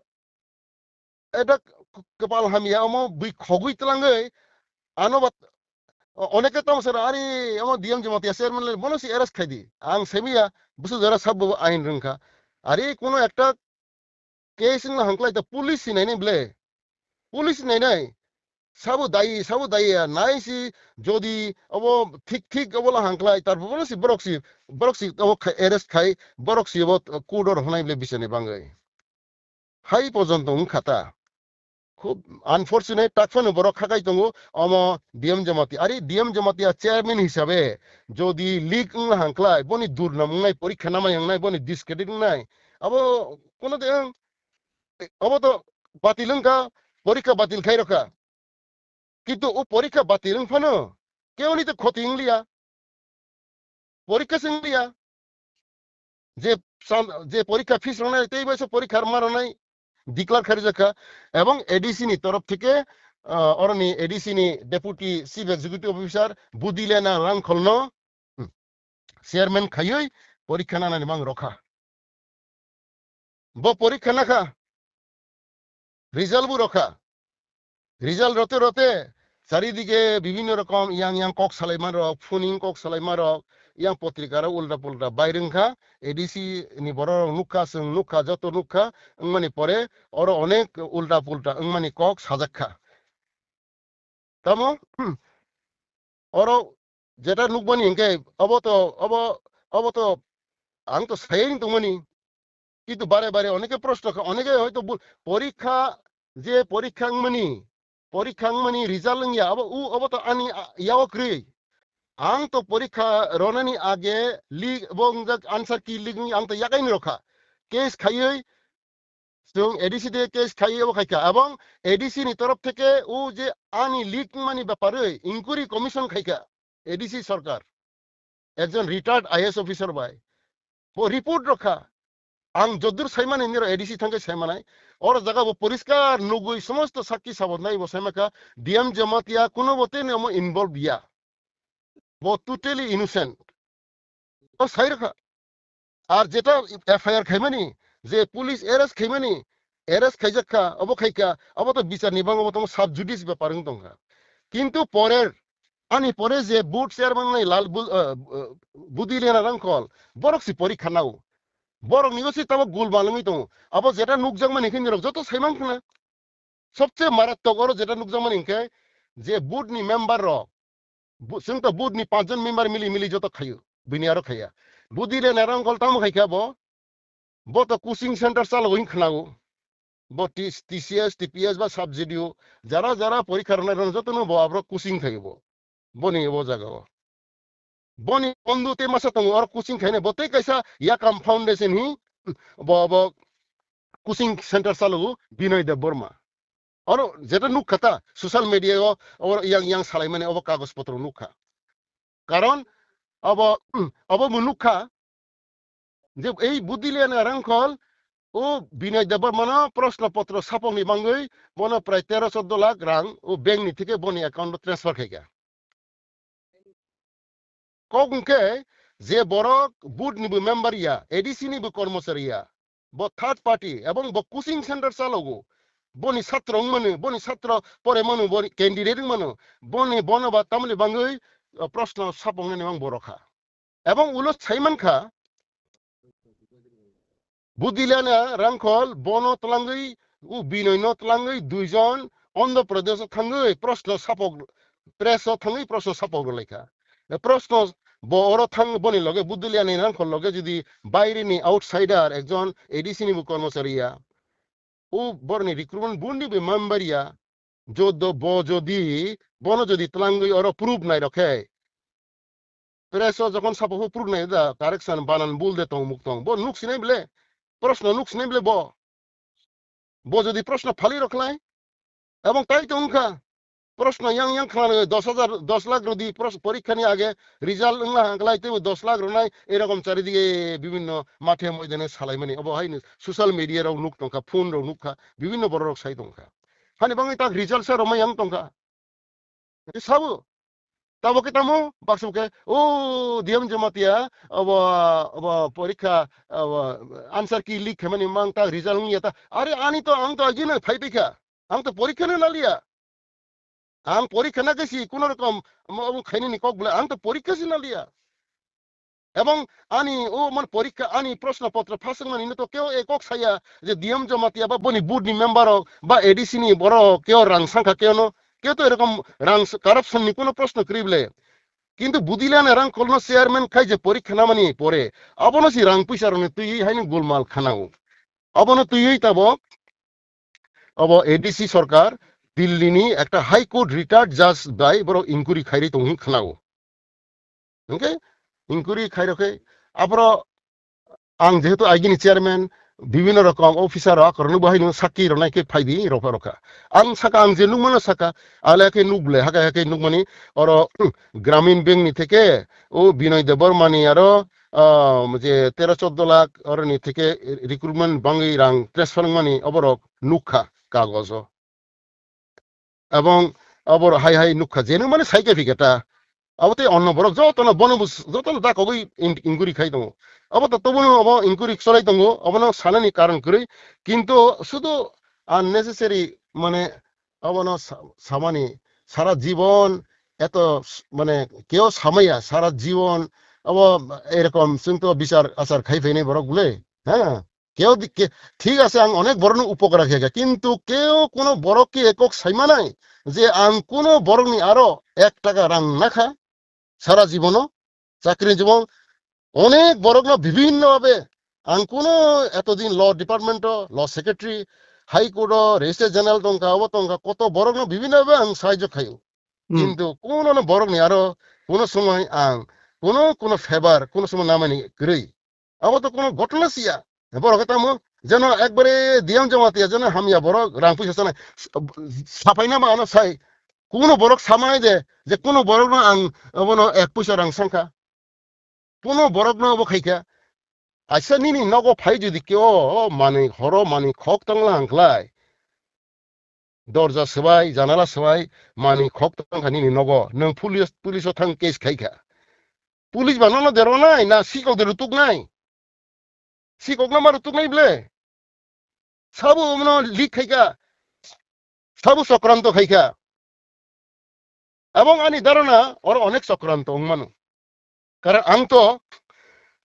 Eta k-, kwpal hamya omo bui khogwi tlangwi ano bat-, o-, oneke tamo sara ari omo D M Jamatia chairman le bono si arrest khai di. Ang semiya busu jora sab bo ain rwngkha. Ari kuno ekta case wngla hangklai ta police si nainai ble. Police si nainai. Sabo dai, sabo dai ya. Nai si jodi obo thik thik obo la hangklai tar bono si borok si, borok si obo khai, arrest khai, borok si obo court or honai ble bisani bangwi. Hai porjonto wngkha ta. Khub unfortunate, takphano borok khakai tongo, omo D M Jamatia. Ari D M Jamatia chairman hisabe jodi leak wngna hangklai, boni durnam wngnai, porikha namai wngnai, boni discredit wngnai, abo kono de wng, abo to batil wngkha, porikha batil khai rokha. Kintu o porikha batil wng phano keoni to khoti wng liya. Porikha se wng liya. Je san-, je porikha fees rwnai, tei bai se porikha ma rwnai declare kharijak kha. Ebong A D C ni torof theke, ah, oroni A D C ni Deputy Chief Executive Officer Budilena Rangkholno, hmm, chairman khaiwi porikha nanani mang rokha. Bo porikha nakha, result bo rokha. Result rote rote charidike bibhinno rokom yang yang kok salaiman rok, phuning kok salaiman rok, yang potrika rok ulta pulta bai rwngkha, A D C ni borok rok nukha, chwng nukha, joto nukha, wngmani pore oro onek ulta pulta wngmani kok sajak kha. Tamo, oro jeta nukmani hinkhe obo to, obo, obo to ang to sayani tongmani. Kintu bare bare oneke proshno kha, oneke hoito bu-, porikha, je porikha wngmani, porikha wngmani result wngya, abo u, obo to ani a-, yago kwrwi. Ang to porikha ronani age leak bo wngjak answer key leak wngya, ang to yakaini rokha. Case khaiwi chwng A D C de case khai obo khai kha. Ebong A D C ni torof theke o je ani leak wngmani beparwi inquiry commission khai kha A D C sorkar. Ekjon retired I A S officer bai. Bo report rokha. Ang joddur saimani niro A D C thangke saimanai. Oro jaga bo poriskar nugwi somosto sakki sabot nai bo saimakha D M Jamatia kuno bo tei omo involve ya. Bo totally innocent. O sai rokha. Ar jeta F I R khaimani, je police arrest khaimani, arrest khaijak kha, obo khai kha, obo to bichar ni bang, obo to sub judice bepar wng tongkha. Kintu porer, ani pore je board chairman nai Lal Bu-, uh, uh, Budilena Rangkhol, borok si porikha nao. Borok ni gosi tamo gul malungwi tongo. Abo jeta nukjakmani khe nirok joto saimang khna. Sobse marattok oro jeta nukjakmani hinkhe je board ni member rok, bu-, chwng to board ni panch jon member mili mili joto khaio, bini aro khaiya. Budilena Rangkhol tamo khaikha bo, bo to coaching center chalo wng khnago. Bo T-, T C S, T P S ba sub J D O, jara jara porikha rwnai rok jotono bo aborok coaching khaio bo. Boni bo jaga o. Boni bondhu tei masa tongo, oro coaching khainai. Bo tei kaisa Yakam Foundation hi, bo, bo coaching center chalo, Binoy Debbarma. Oro jeta nukha ta, social media o, oro yang, yang salaimani obo kagoj potro nukha. Karon, obo, obo bo nukha, je ei Budilena Rangkhol, o Binoy Debbarmano proshno potro sapokni bangwi, bono prai tero choddo lakh rang, o bank ni theke boni account o transfer khaikha. Kok hwnkhe je borok board ni bo member ya, A D C ni bo kormochari ya, bo third party, ebong bo coaching center chalogo, boni satro wngmano, boni satro pore mano, boni candidate wngmano, boni bono ba tamoni bangwi, uh, proshno sapoknani mang borok kha. Ebong ulo saimankha, Budilena Rangkhol bono twlangwi, u Binoy no twlangwi, duijon Andhra Pradesh o thangwi proshno sapok, press o thangwi proshno sapok rwlaikha. E proshno Bo oro thang boni loge Buduliani rangkhol loge jodi baire ni outsider ekjon A D C ni bo kormochari ya. O borni recruitment board ni bo member ya. Jodo bo jodi, bono jodi twlangwi oro proof nai rokhe. Press o jokhon sapo proof nai da, correction banan bul de tong muk tong. Bo nuk sinai bile, proshno nuk sinai bile bo. Bo jodi proshno phali rokhlai, ebong tai tong kha. Proshno yang yang khna dos hajar, dos lakh rodi pros-, porikha ni age result wngna hangklai tei dos lakh ronai, erokom charidige bibhinno mathe moidane salaimani. Obo hai social media rok nuk tong kha, phone rok nuk kha, bibhinno borok rok sai tong kha. Hani bangwi tak result se romai yang tong kha. Ati sabu. Tabo ke tamo, baksa ke, o, D M Jamatia, abo, abo, porikha, abo, answer key leak khaimani mang ta, result wngya ta. Are, ani to, ang to agino phai pikha. Ang to porikha no naliya. Ang porikha na kesi, kuno rokom, amo, amo khaini ni kok bole, ang to porikha si naliya. Ebong ani o man porikha ani proshno potro phaswk mani no to keo e kok saya je D M Jamatia ba boni board ni member rok ba A D C ni borok keo rang sangkha keo no keo to erokom rang s-, corruption ni kuno proshno kwrwi bole. Kintu Budilane rang kolno chairman khai je porikha namani pore abono si rang puisa rokni twiwi haino golmal khanao. Abono twiwi tabok obo A D C sorkar Delhi ni ekta High Court retired judge bai borok inquiry khairi tong hwn khanao. Hwnkhe inquiry khairokhe aphoro ang jehetu agini chairman, bibhinno rokom officer rok rwno bo haino sakki rwnai khe phaidi rokha rokha. Ang saka ang je nukmano saka, ale khe nukle, hake hake nukmani oro Gramin Bank ni theke o Binoy Debbarma ni aro, ah, je tero choddo lakh oroni theke recruitment bangwi rang transfer wngmani oborok nukha kagojo. Ebong abor hai hai nukha, jeno mane sai khe phikhe ta. Abo tei onno borok jotono bono bus-, jotono dakogwi in-, inquiry khai tongo. Abo to tobono abo inquiry cholai tongo, abono sanani karon kwrwi. Kintu sudu unnecessary mane abono sa-, samani sara jibon eto s-, mane keo samaya sara jibon abo erokom chwng to bichar achar khai phainai borok bole. Ha? Keo di-, ke-, thik ase, ang onek borokno upokar khe kha, kintu keo kuno borok khe ekok sai manai je ang kuno borokni aro ek taka rang nakha sara jibono chakri jibon. Onek borokno bibhinno bhabe ang kuno etodin law department o, law secretary, high court o, registrar general tongkha, obo tongkha, koto borokno bibhinno bhabe ang sahajyo khaio. Hmm. Kintu kuno no borokni aro kuno somoi ang kuno, kuno favor kuno somoi namani kwrwi. Abo to kuno ghotona siya. Borok tamo jeno ekbare D M Jamatia jeno hamya borok rang puisa sanai. Sapaina ma ano sai. Kuno borok samai de je kuno borok no ang abono ek puisa rang sangkha. Kuno borok no obo khaikha. Aisa nini nogo phai jodi ke o, o manwi horo manwi khok tongla hangklai. Dorja swbai, janala swbai, manwi khok tongkha nini nogo. Nwng pulis, puliso thang case khaikha. Pulis ba nono dero nai, na sikok dero tuk nai? Sikok no ma rutuk nai ble? Sabo umno leak khaikha. Sabo sokranto khaikha. Abong ani dharana oro onek sokranto wngmano. Karon ang to,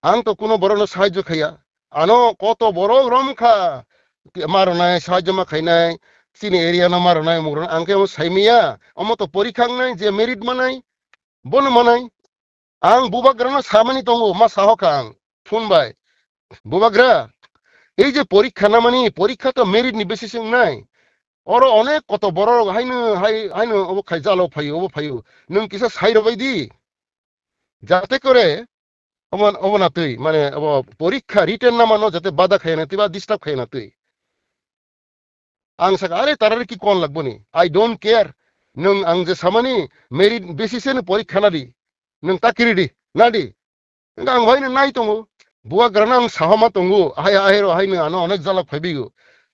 ang to kuno borokno sahajyo khaiya. Ano koto borok romkha, ma rwnai, sahajyo ma khainai, chini area no ma rwnai, mung rwnai, ang khe omo saimaya, omo to porikha wngnai, je merit manai, bono manai. Ang bubagrano samani tongo, ma sahokha ang, phone bai. Bubagra, ei je porikha namani, porikha to merit ni basis wngnai. Oro onek koto borok haino, hai, haino obo khai jalo phaio, obo phaio. Nwng kisa sai rwbai di. Jate kore, obo, obo na twi, mane obo porikha written namano jate bada khaiya na twi ba disturb khaiya na twi. Ang saka, "Are, tarare ki kon lagboni? I don't care. Nwng ang je samani merit basis-e no porikha nadi. Nwng ta kiridi, nadi." Hwnkhe ang boino nai tongo. Bubagrano ang sahoma tongo. Hai, hai ro, haino ano onek jala phaibigo.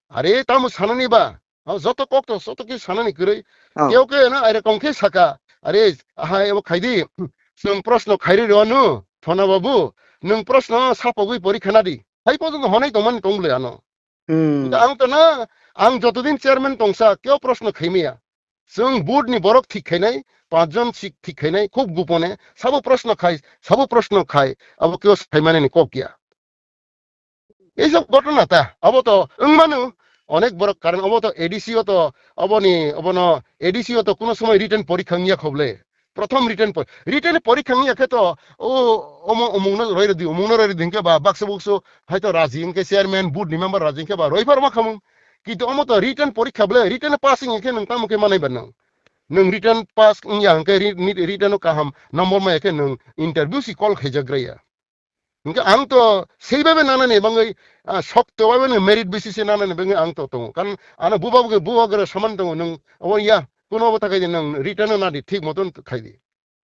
Are, tamo sanani ba? Ang joto kok to, joto ki sanani kwrwi. Oh. Keo ke na, are kong khe saka. Are, hai, abo khaidi. Chwng proshno khairi rwanu, Thona babu. Nwng proshno sapogwi porikha nadi. Hai pojonto honai tongmani tong bwle ano. Hmm. Ang to na, ang jotodin chairman tongsa, keo proshno khaimaya. Chwng board ni borok thik khainai, panch jon si-, thik khainai, khub gupone, sabo proshno khai, sabo proshno khai, abo keo saimani ni kok ya. Ei sob ghotona ta, abo to wngmano, onek borok karon, abo to A D C o to, aboni, abono A D C o to kuno somoi written porikha wngya khoble. Prothom written por-, written porikha wngya khe to, o, omo, omungno roi rwdi, omungno roi rwdi hwnkhe ba, baksa buksu, haito raji hwnkhe chairman, board ni member raji hwnkhe ba, roi phar ma khamung. Kintu omo to written porikha ble, written pass wngya khe nwng tamo khe manai ba nwng. Nwng written pass wngya hwnkhe ri-, ni-, written o kaham number maya khe nwng interview si call khaijak raya. Hwnkhe ang to sei babe nanani bangwi, ah, sokto babe nwng merit basis se nanani bangwi ang to tongo. Karon ano bubagra, bubagra saman tongo nwng obo ya, kuno obo takai di nwng written o nadi thik moton khai di.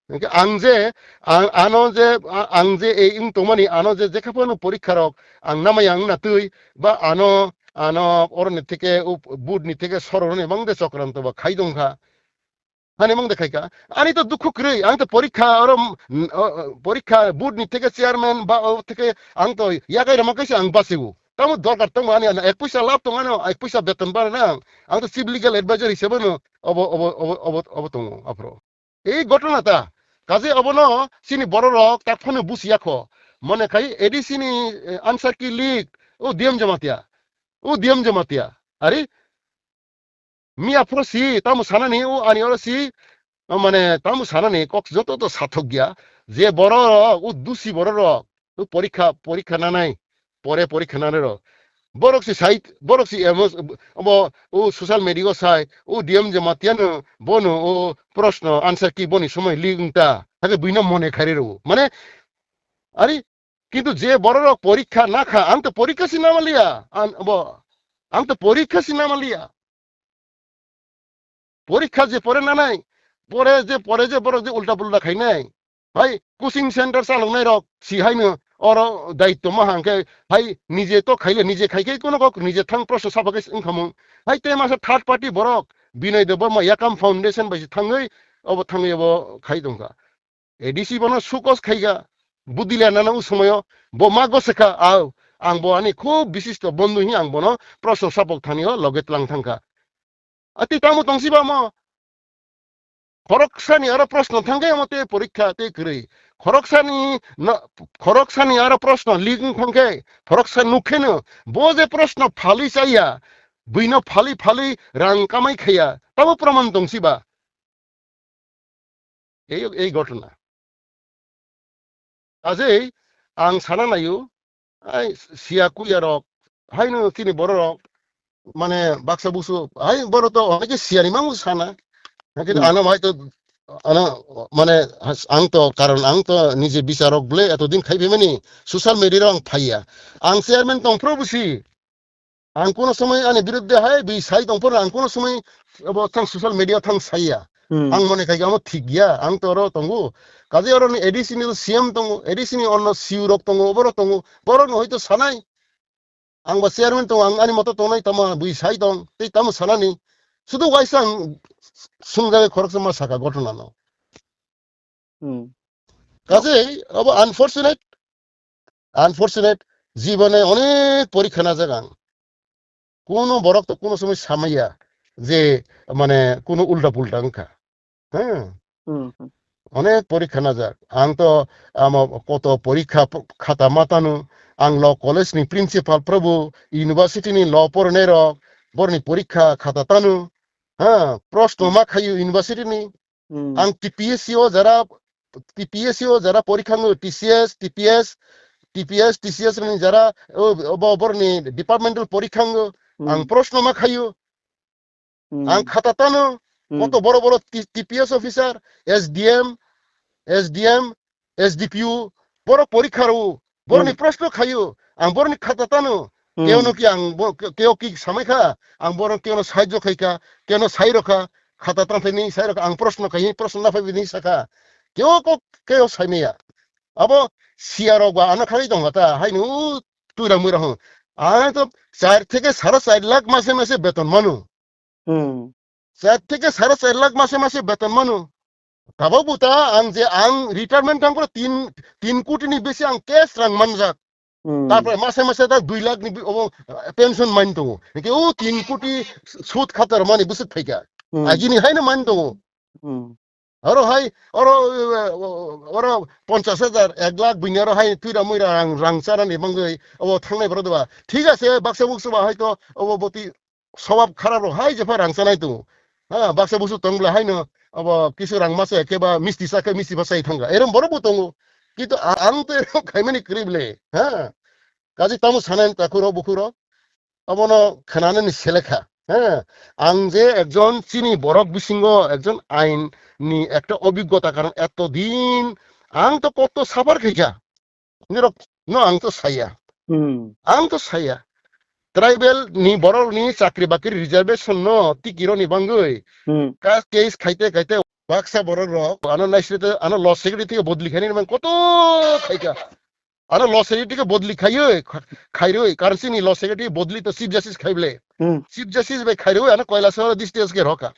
Hwnkhe ang je, ang, ano je, a-, ang je ei wng tongmani ano je jekha phano porikha rok ang namai ang na twi ba ano, ano oroni theke u board ni theke sororoni bang de chokranto ba khai tong kha. Hani mang de khai ka. Ani to dukhu kwrwi. Ang to porikha oro, mm, o, o, porikha board ni theke chairman ba o theke ang to yakai rama kaisa ang basigo. Tamo dorkar tamo ani, ani ek puisa lab tong ano, ek puisa beton ba na. Ang to chief legal advisor hisabe no obo, obo, obo, obo, obo tongo aphro. Ei ghotona ta. Kaje obono chini bororok tak phano busiya kho. Mone khai A D C ni, eh, answer key leak. O D M Jamatia. O D M Jamatia. Ari? Miya phoro si, tamo sanani, o ani oro si, o mane, tamo sanani, kok joto to sathok ya. Je bororok, o dusi bororok, o porikha, porikha nanai, pore porikha nanai rok. Borok si sai, borok si emo, obo, o social media o sai, o D M Jamatia no, bono, o proshno, answer key boni somoi li wngta, hake buino mone khairi rw. Mane, ari, kintu je bororok porikha nakha, ang to porikha si namaliya, ang, bo, ang to porikha si namaliya. Porikha je pore nanai, pore je, pore je borok je ulta pulta khainai. Hai, coaching center chaloknai rok, si haino oro daityo ma hangkhe, hai, nije to khaile, nije khai khe kono kok, nije thang proshno sapha khe wngkhamung. Hai, te masa third party borok, Binoy Debbarma Yakam Foundation bai se thangwi, obo thangwi obo khai tongkha. A D C bono sukos khaikha, budila nana u somoyo, bo ma goseka, au, ang bo ani khub bishisto bondhu hi ang bono proshno sapok thani o loge tlang thangkha. Ati tamo tongsi ba mo? Khoroksani aro proshno thangkhe mo te porikha te kwrwi. Khoroksani no, khoroksani aro proshno leak wng thangkhe, khoroksa nukheno, bo je proshno phalwi chaya, buino phalwi phalwi rang kamai khaya, tamo proman tongsi ba? Ei, ei ghotona. Ajei, ang sana nayo, ai, siya kuya rok, haino chini borok rok, mane baksa busu, hai borok to oneke siyani mangu sana. Hake Hmm. ano hai to, ano, mane, has-, ang to, karon ang to nije bisarok ble, eto din khai bemani, social media rok ang phaiya. Ang chairman tong pro busi, Ang kono somoi ani biruddhe hai bui sai tong phano ang kono somoi abo thang social media thang saiya. Hmm. Ang mone khai amo thik ya, ang to oro tongo. Kaje oro ni A D C ni C M tongo, A D C ni onno C E O rok tongo, oborok tongo. Borok no hoito sanai. Ang ba chairman tongo, ang ani moto tongnai tamo bui sai tong, tei tamo sanani. Sudu waisa ang sungjaga khoroksa ma saka ghotona no. Hmm. Kaje abo unfortunate, unfortunate, jibone onek porikha najak ang. Kuno borok to kuno somoi samaya je mane kuno ulta pulta wngkha. Heh. Hmm, hmm. Onek porikha najak. Ang to amo koto porikha p-, khata matanu. Ang law college ni principal prabu, university ni law pornai rok, borni porikha khata tanu. Ha, proshno Hmm. ma khayu university ni. Hmm. Ang T P S C o jara, T P S C o jara porikha wngwi T C S, T P S, T P S, T C S ni jara, o, o, bo-, borni departmental porikha wngwi Hmm. ang proshno ma khayu. Hmm. Ang khata tano, Hmm. koto boro boro T-, T P S officer, S D M, S D M, S D P O, borok porikha rw, borokni Hmm. proshno khayu, ang borokni khata tano, Hmm. keo no ki ang bo-, ke-, keo ki samai kha, ang borok keo no sahajyo khai kha, keo no sai rw kha, khata tang thani sai rw kha, ang proshno khai, proshno na phai bini sakha, keo kok keo sai maya. Abo siya rok ba ano khai tong kha ta, hai no tuira muira ho. Ang to char theke sara char lakh mase mase beton manu. Hmm. Char theke sara char lakh mase mase beton manu. Tabok buta ang je ang retirement thang pore tin, tin koti ni besi ang cash rang manjak. Hmm. Tarpore mase mase ta dui lakh ni bi-, obo, eh, pension man tongo. Hingke o tin koti sud khatar mani busuk phaika. Hmm. Ajini haino man tongo. Hmm. Oro hai, oro, eh, oro ponchash hajar, ek lakh bini oro hai tuira muira rang, rang chara ni bangwi obo thangnai borok doba. Thik ase, baksa buksa ba hai to obo boti sobab kharap rok hai jepha rang chanai tongo. Ha, baksa busu tong bla haino abo kisu rang masa khe ba misti sa khe misti ba sai thanga. Erom borok bo tongo. Kintu a-, ang to erom khaimani kwrwi bwle. Ha? Kaji tamo sanai takhuro bukhuro. Abono khananani selekha. Ha? Ang je ekjon chini borok bisingo ekjon ain ni ekta obiggota karon eto din ang to kotto suffer khaikha. Nirok no ang to saya. Hmm. Ang to saya. Tribal ni borok ni chakri bakri reservation no tikiro ni bangwi. Hmm. Ka case khaite khaite baksa borok rok ano naisrete ano law secretary thike bodli khaini mang koto khaika. Ano law secretary ke bodli khaioi kha-, khairoi karon chini law secretary bodli to chief justice khaible. Hmm. Chief justice bai khairoi ano koila soro district ke roka.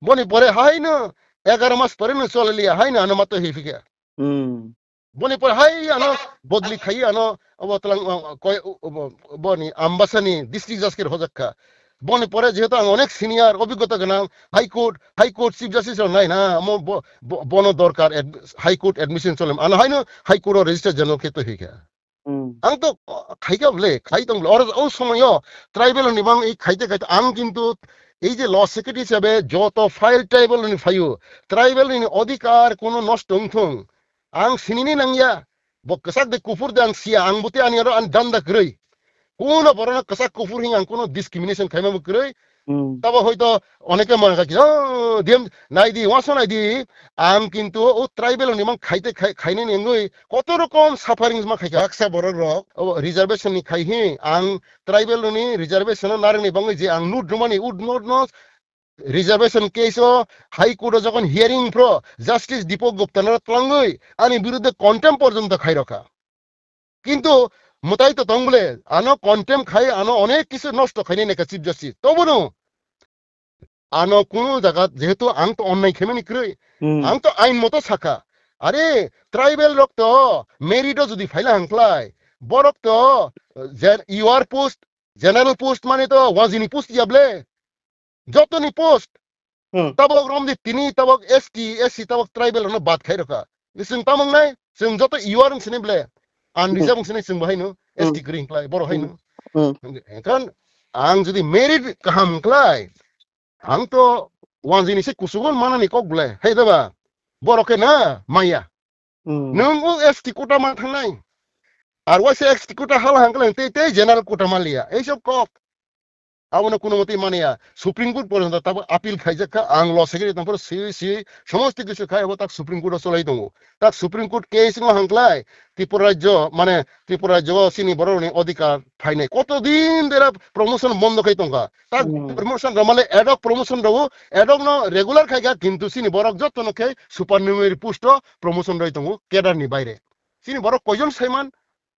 Boni pore haino egaro mas pore no cholaliya haino ano mato hifike. Hmm. Boni pore hai ano bodli khai ano obo tlang, o, koi, o, obo, boni Ambasani district justice hojak kha. Boni pore jehetu ang onek senior obiggota gnang High Court, High Court Chief Justice rok nai na, amo bo, bo, bono dorkar ad-, High Court admission cholem. Ano haino High Court o register general khe to hikha. Hmm. Ang to, o, khaikha bole, khai tong bole. Oro o somoyo tribal ni bang ei khaite khaite ang kintu ei je law secretary hisabe joto file tribal ni phaio, tribal ni odhikar kono nosto wngthung. Ang sinini nangya. Bo kwchak de kuphur de ang siya, ang buti ani aro ani danda kwrwi. Kuno borokno kwchak kuphur hing ang kuno discrimination khaima bo kwrwi. Hmm. Tabo hoito oneke mangkha ki, "Oh, dem naidi, waso naidi." Ang kintu o tribal ni mang khaite khai-, khainani wngwi koto rokom suffering ma khaikha. Baksa borok rok o reservation ni khai hi ang tribal ni reservation no narwkni bangwi je ang nut rwmani ut nut no reservation case o High Court o jokhon hearing phro Justice Deepak Gupta no twlangwi ani biruddhe contempt porjonto khairokha. Kintu mwtai to tong bole, ano contempt khai, ano onek kisu nosto khainai naikha Chief Justice. Tobono ano kunu jaga jehetu ang to onnai khaimani kwrwi, Hmm. ang to ain moto sakha. Are, tribal rok to merit o jodi phaila hangkhlai, borok to, uh, gen-, U R post, general post mane to wajini post ya ble. Jotoni post. Hmm. Tabok romdi tini tabok S T, S C tabok tribal rokno bad khai rokha. Chwng tamang nai, chwng joto U R wng sini ble. Unreserved Hmm. wng sini chwng bo haino, Hmm. S T kwrwi hwnkhlai, boro haino. Hmm. Engkhan ang jodi merit kaham hwnkhlai, ang to wajini se kusugon manani kok ble. Hai da ba? Borok khe na maya. Hmm. Nwng o S T quota ma thangnai. Ar waisa S T quota hala hangkhe tei, tei general quota ma liya. Ei sob kok. Abono kuno motwi manya. Supreme Court porjonto tabo appeal khaijak kha, ang law secretary tongphuru swi swi somosti kisu khai abo tak Supreme Court o cholai tongo. Tak Supreme Court case wngma hangklai Tripura rajyo, mane Tripura rajyo o chini borok rokni odhikar phainai. Koto din dera promotion bondo khai tongkha. Tak Hmm. promotion rok male ad hoc promotion rok, ad hoc no regular khaikha, kintu chini borok joto no khe supernumerary post o promotion rwi tongo, cadre ni baire. Chini borok koijon saiman,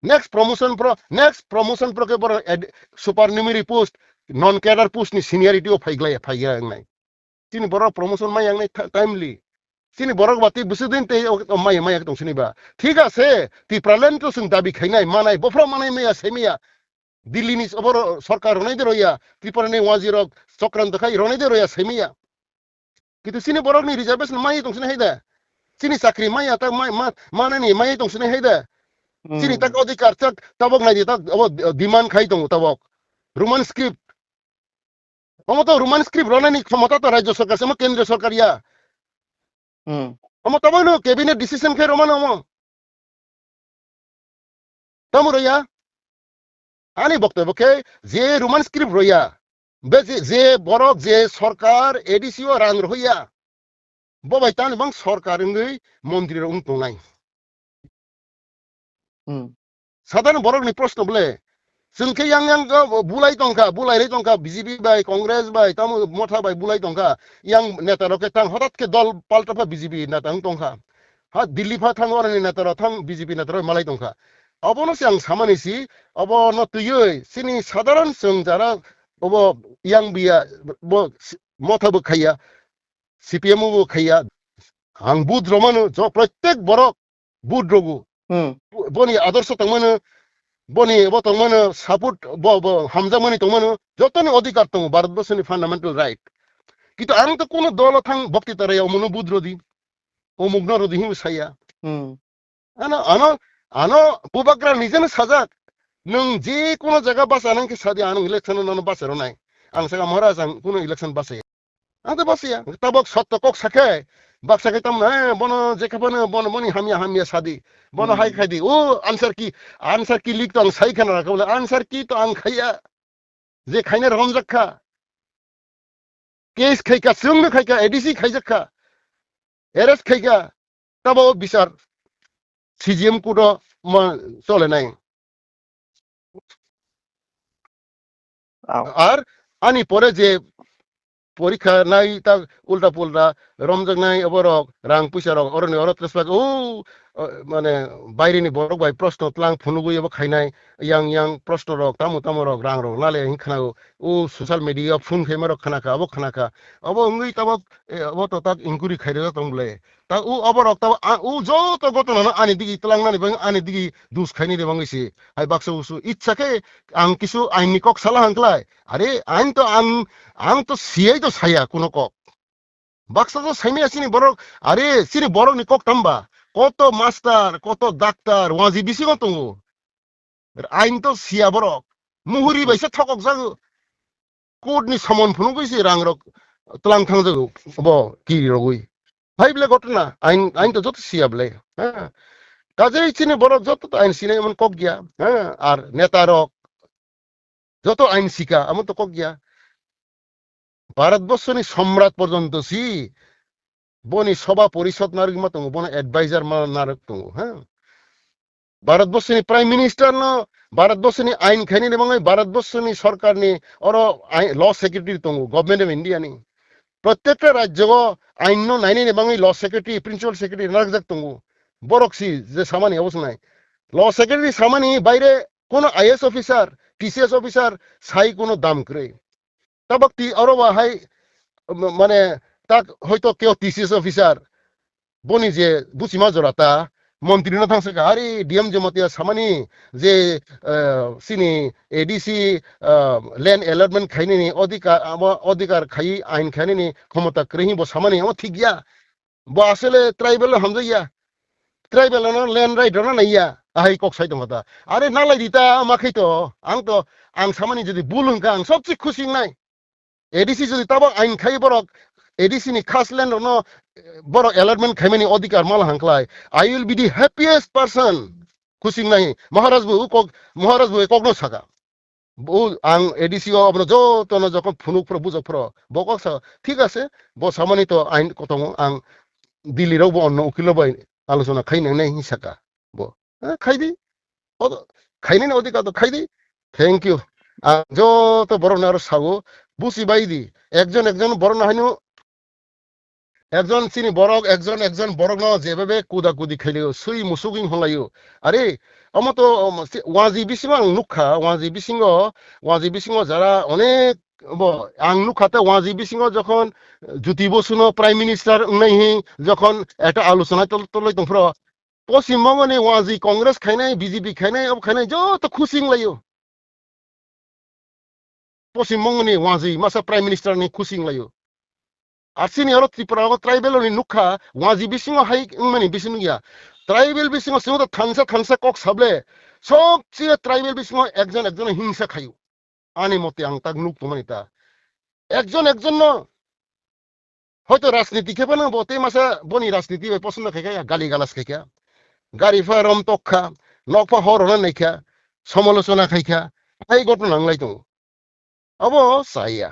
next promotion pro, next promotion pro khe borok ad-, supernumerary post, non cadre post ni seniority o phaiglai, phaiya wngnai. Chini borok promotion mai yangnai ti-, timely. Chini borok ba tei bwswk din tei o, o mai, mai tong sini ba. Thik ase, Tipraland to chwng dabi khainai, manai, bophro manai maya, sai maya. Delhi ni oboro sorkar ronai de roya, Tripura ni waji rok chokranto khai ronai de roya, sai maya. Kintu chini borok ni reservation mai tong sini hai da. Chini chakri mai ta mai ma, manani mai tong sini hai da. Chini Hmm. tak odhikar tak tabok nai di tak abo demand khai tongo tabok. Roman script. Omo to Roman script ronani khomota to rajya sarkar se, omo kendriya sarkar ya. Hmm. Omo tamo no cabinet decision khe romano omo. Tamo roya? Ani boktobyo khe je Roman script roya. Be je, je borok je sarkar A D C o rang roya. Bo bai tani bang sarkar wngwi montri rok wng tongnai. Hmm. Sadharon borokni proshno bole, chwng khe yang yang khe bulai tongkha, bulai ri tongkha B J P bai, Congress bai, tamo motha bai bulai tongkha. Yang neta rok khe tang hotat khe dol palta pha B J P neta wng tongkha. Ha Delhi pha thang oroni neta rok thang B J P neta rok malai tongkha. Obono se ang samani si, obono twiwi chini sadharon chwng jara obo yang biya bo motha bo khaiya, C P M bo khaiya. Ang bud romano jo protek borok bud rogo. Hmm. Boni adorsho tongmano, boni bo tongmano, support bo, bo hamjakmani tongmano, jotoni odhikar tongo, Bharat Borshoni fundamental right. Kintu ang to kono dolo thang bokti ta raya, omono bud rodi, omukno rodi hinwi saya. Hmm. Ano, ano, ano Bubagra nijeno sajak, nwng je kono jaga basa nang khe sadi, ano election-o nono basa rwnai. Ang saka Maharaj ang kono election basa ya. Ang to basiya. Tabok sotto kok sakhe. Baksa khe tamna, eh, bono je khe bono, bono boni hamya hamya sadi. Bono hai khai di. O answer key, answer key leak to ang sai khana rakha bole. Answer key to ang khaiya. Je khaina romjak kha. Case khaika, chwngno khaika, A D C khaijak kha. Arrest khaika. Tabo bisar C G M kudo ma chole nai. Ar ani pore je porikha nai ta ulta pulta romjaknai oborok rang puisa rok oroni oro trespa o, o, mane baireni borok bai proshno tlang phunugwi obo khainai yang yang proshno rok tamo tamo rok rang rok nale hing khnago o social media phone khaima rok khnakha obo khnakha obo wngwi tabok, e, obo to tak inquiry khairok tong bole. Ta u oborok ta a u joto gotona no ani digi tlangnani bang ani digi dus khaini de bangwi si. Hai baksa usu ichha khe ang kisu ain ni kok sala hangklai. Are ain to ang, ang to siyai to saya kuno kok. Baksa to saimaya sini borok, are sini borok ni kok tamba. Koto master, koto doctor, waji bisingo tongo. Ain to siya borok. Muhuri bai se thokok jago. Court ni samon phunugwi se rang rok tlang thang jago. Bo ki rogwi. Hai bile gotona, ain, ain to joto siya bile. Ha. Kajei chini borok joto to ain sinai emon kok ya. Ha. Ar neta rok joto ain sika, amo to kok ya. Bharat Borsho ni Samrat porjonto si boni Sobha Porishod narwk ma tongo, bono advisor ma narwk tongo, ha. Bharat Borsho ni Prime Minister no, Bharat Borsho ni ain khaini ni bangwi Bharat Borsho ni sorkar ni oro ai-, law secretary tongo, Government of India ni. Prottekta rajyo o ain no naini ni bangwi law secretary, principal secretary narwkjak tongo. Borok si je samani abo se nai. Law secretary samani baire kono I A S officer, T C S officer sai kono dam kwrwi. Tabok ti oro ba hai, m-, mane, tak hoito keo T C S officer, boni je buchima jora ta, montri no thangsa ka, ari D M Jamatia samani je, eh, sini A D C, eh, land allotment khainani odhikar, amo odhikar khai ain khainani khomota kwrwi bo samani amo thik ya. Bo asole tribal no hamjakya. Tribal no land right rwna naiya. Ahai kok sai tongkha ta. Are nalai di ta, ma khai to. Ang to, ang samani jodi bul wngkha, ang sobse khusi wngnai. A D C jodi tabok ain khai borok, A D C ni khas land rokno, eh, borok allotment khaimani odhikar mala hangklai. I will be the happiest person. Khusi wngnai. Maharaj bo u kok, Maharaj bo e kokno saka. Bo ang A D C o abono jotono jokhon phunuk phro, bujak phro, bo kok sa, "Thik ase, bo samani to ain kotongo, ang Delhi rok bo onno ukil rok bai alochona khai nang nai," hin saka. Bo, "Eh, khai di. O to, khainani odhikar to khai di." Thank you. Ang joto borok no aro sao, busi bai di. Ekjon ekjon borok no haino Ekjon chini borok, ekjon, ekjon borokno jebebe kuda kudi khailio, sui musuk wng hwnlaio. Are, omo to, um, si-, wanji bisingo ang nukha, wanji bisingo, wanji bisingo jara onek bo, ang nukha te wanji bisingo jokhon Jyoti Bosuno Prime Minister wngnai hi jokhon ekta alochona tol-, toloi tongphro, Poschim Bongoni wanji Congress khainai, B J P khainai, obo khainai joto khusi wnglaio. Poschim Bongoni wanji masa Prime Minister ni khusi wnglaio. Ar chini oro Tripura o tribal ni nukha, wanji bisingo hai wngmani bisingo ya. Tribal bisingo sino thansa thansa kok sable. Sobse tribal bisingo ekjon ekjon hingsa khaio. Ani mote ang tak nuk tongmani ta. Ekjon ekjon no Hoito rajniti khe phano bo tei masa boni rajniti bai posondo khai kha, gali galas khai kha, gari pha rom tok kha, nok pha hor hona nai kha, somolochona khai kha, hai gotona wng lai tongo. Abo chaya,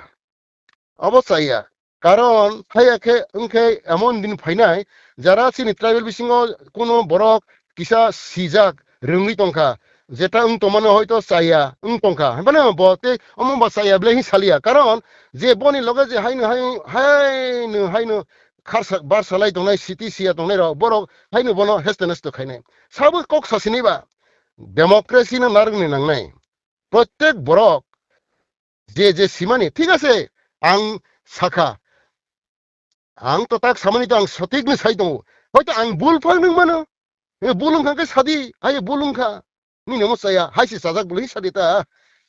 abo chaya. Karon haya khe wng khe emon din phainai, jara chini tribal bisingo kuno borok kisa sijak, rwngwi tongkha, jeta wng tongmani hoito chaya wng tongkha, hwnphano bo tei omo ba chaya belai hin saliya, karon je boni loge je haino hai, haino, haino kharsa, barsa lai tongnai, siti siya tongnai rok, borok haino bono hesto nesto khainai. Sabo kok sasini ba, democracy no narwkni nangnai. Prottek borok je je simani, thik ase, ang sakha, ang to tak samani to ang sotik ni sai tongo. Hoito ang bul phang nung mano. E bul wngkha khe sadi, ai bul wngkha. Nini omo chaya, hai se chajak bwlwi sadi ta.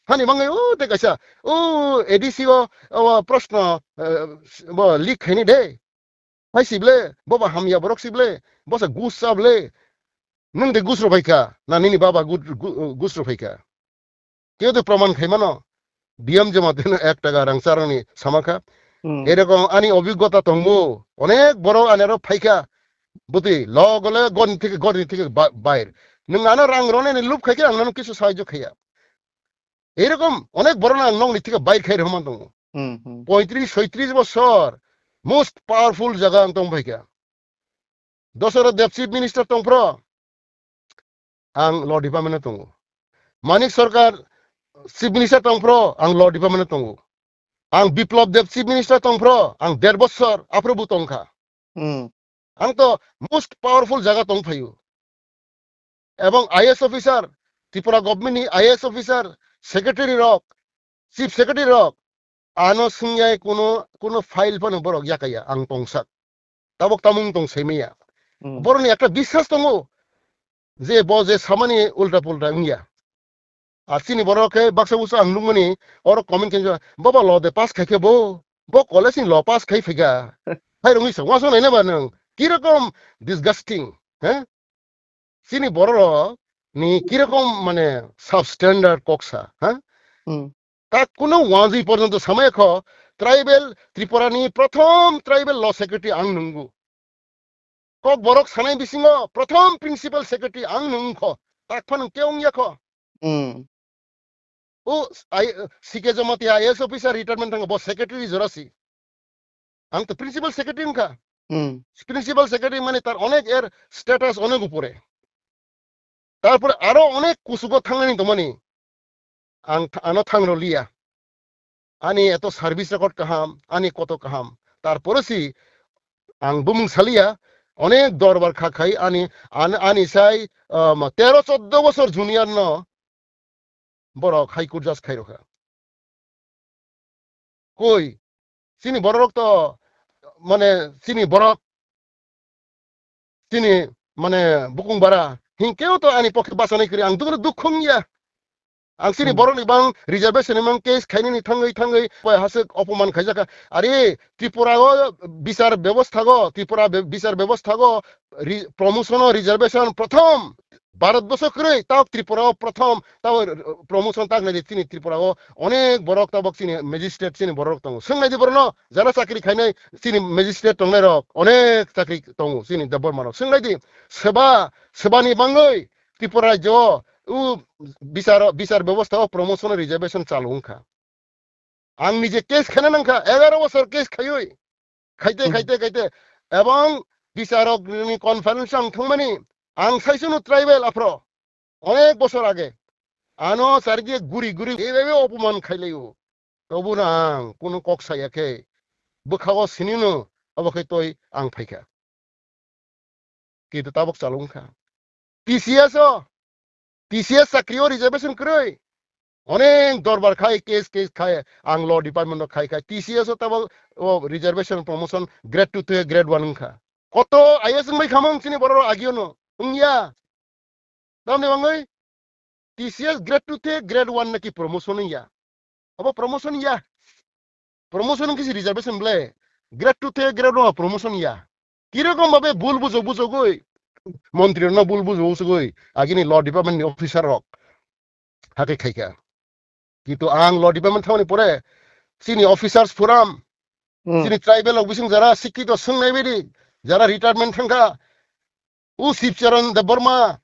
Hani mangai o te kaisa, o A D C o, o proshno, eh, bo leak khaini de. Hai si ble, bo ba hamya borok si ble, bo sa gus sa ble. Nung de gus rw phaikha, na nini baba gu-, gu-, gus rw phaikha. Keo de proman khai mano. D M Jamatia no ek taka rang charwngni sama kha. Hmm. Erokom ani obhiggota tongo, onek borok ani aro phaikha, bwtwi logole gorni theke, gorni theke ba-, bair. Nwng ano rang rwnani lob khaikhe ang nono kisu sahajyo khaiya. Erokom onek borok ang nokni theke bair khai rwma tongo. Hmm, hmm. Poitris, soitris bosor most powerful jaga ang tong phaikha. Dasarath Deb Chief Minister tongphro, ang Law Department o tongo. Manik Sarkar Chief Minister tongphro, ang Law Department o tongo. Ang Biplab Deb Chief Minister tongphro, ang der bosor aphro bo tongkha. Hmm. Ang to most powerful jaga tong phaio. Ebong I A S officer, Tripura government ni I A S officer, secretary rok, chief secretary rok, ano swngyai kuno, kuno file phano borok yakaya, ang tongsak. Tabok tamung tong saimaya. Hmm. Borokni ekta biswas tongo, je bo je samani ulta pulta wngya. Ar chini borok khe baksa busa ang nukmani, oro comment khe, "Baba, law de pass khaikhe bo, bo college ni law pass khai phaikha." Hai rungwi sa, wansuk naina ba nwng, kirokom disgusting, he? Chini borok ni kirokom mane substandard koksa, ha? Hmm. Ta kuno wanjwi porjonto samaya kho, tribal Tripura ni prothom tribal law secretary ang nungo. Kokborok sanai bisingo prothom principal secretary ang nung kho. Tak phano khe wngya kho. Hmm. O I-, C K Jamatia I A S officer retirement thango, bo secretary jorasi. Ang to principal secretary wngkha. Hmm. Principal secretary mane tar onek er status onek upore. Tarpore aro onek kusugo thangnani tongmani. Ang th-, ano thang roliya. Ani eto service record kaham, ani koto kaham. Tarpore si ang bumung saliya, onek dorbar kha khai ani, an-, ani sai, um, tero choddo bosor junior no borok High Court judge khai rokha. Koi, chini borok to, mane, chini borok, chini, mane, bukung bara, hinkeo to ani pokhe bachanai kwrwi, ang dukno dukhu wngya. Ang chini Hmm. borokni bang reservation ni mang case khainani thangwi thangwi bai hasik opoman khaijakha. Are, Tripura o bichar bebostha go, Tripura be-, bichar bebostha go, re-, promotion o reservation prothom Bharat boso kwrwi, tabok Tripura o prothom, tabok promotion tak nai di chini Tripura o onek borok tabok chini magistrate chini borok tongo. Swng nai di borokno, jara chakri khainai chini magistrate tongnai rok, onek chakri tongo chini Debbarma rok. Swng nai di, seba, sebani bangwi Tripura rajyo o, u bichar, bichar bebostha o promotion o reservation chalu wngkha. Ang nije case khena nangkha, egaro bosor case khaiwi. Khaite, Hmm. khaite, khaite. Ebong bicharok ni conference ang thangmani, ang saisunu tribal aphro. Onek bosor age. Ano charikhe guri guri, ebebe opoman khailaio. Tobu na ang, kunu kok saya khe. Bwkha o sinino, abo khe toi ang phaikha. Kintu tabok chalung kha. T C S o, T C S chakri o reservation kwrwi. Onek dorbar khai, case, case khai, ang law department o khai khai. T C S o tabok o reservation promotion grade two to grade one wngkha. Koto I A S wngbai khamung chini borok agio no. Wngya. Tamni bangwi T C S grade two te grade one naki promotion ya. Abo promotion ya. Promotion kisi reservation ble. Grade two te grade one promotion ya. Kirokom babe bul bujo bujogoi. Montri no bul bujo bujogoi. Agini law department ni officer rok. Hake khaika. Kintu ang law department thangni pore chini officers forum, Hmm. chini tribal rok bising jara sikito swngnai bidi, jara retirement thangkha, u Sibcharan Debbarma,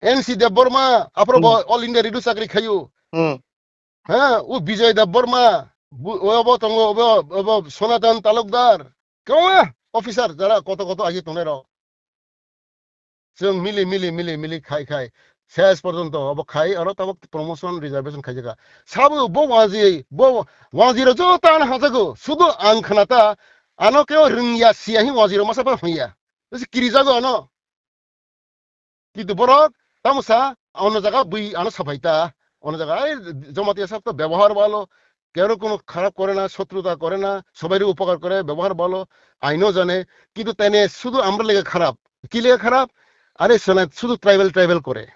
N C Debbarma, aphro bo Hmm. All India Radio chakri khayu. Hmm. Ha, u Bijoy Debbarma, bu-, obo tongo, obo, obo Sonatan Talukdar. Kwbangma officer jara koto koto agi tongnai rok. Chwng mili, mili, mili, mili khai, khai. Ses porjonto obo khai, aro tabok promotion, reservation khaijaka. Sabo bo wanji, bo wanji rok joto ano hajago. Sudu ang khnata, ano keo rwngya, siya hi wanji rok masa pa hwnya. Bisi kirijago ano. Kintu borok, tamo sa, ono jaga bui ano sapai ta. Ono jaga, ai, Jamatia sab to byabohar bhalo. Kero kono kharap kore na, shotruta kore na, sobaire upokar kore, byabohar bhalo. Aino jane, kintu tene sudu amra lega kharap. Ki lega kharap? Are sona sudu tribal, tribal kore.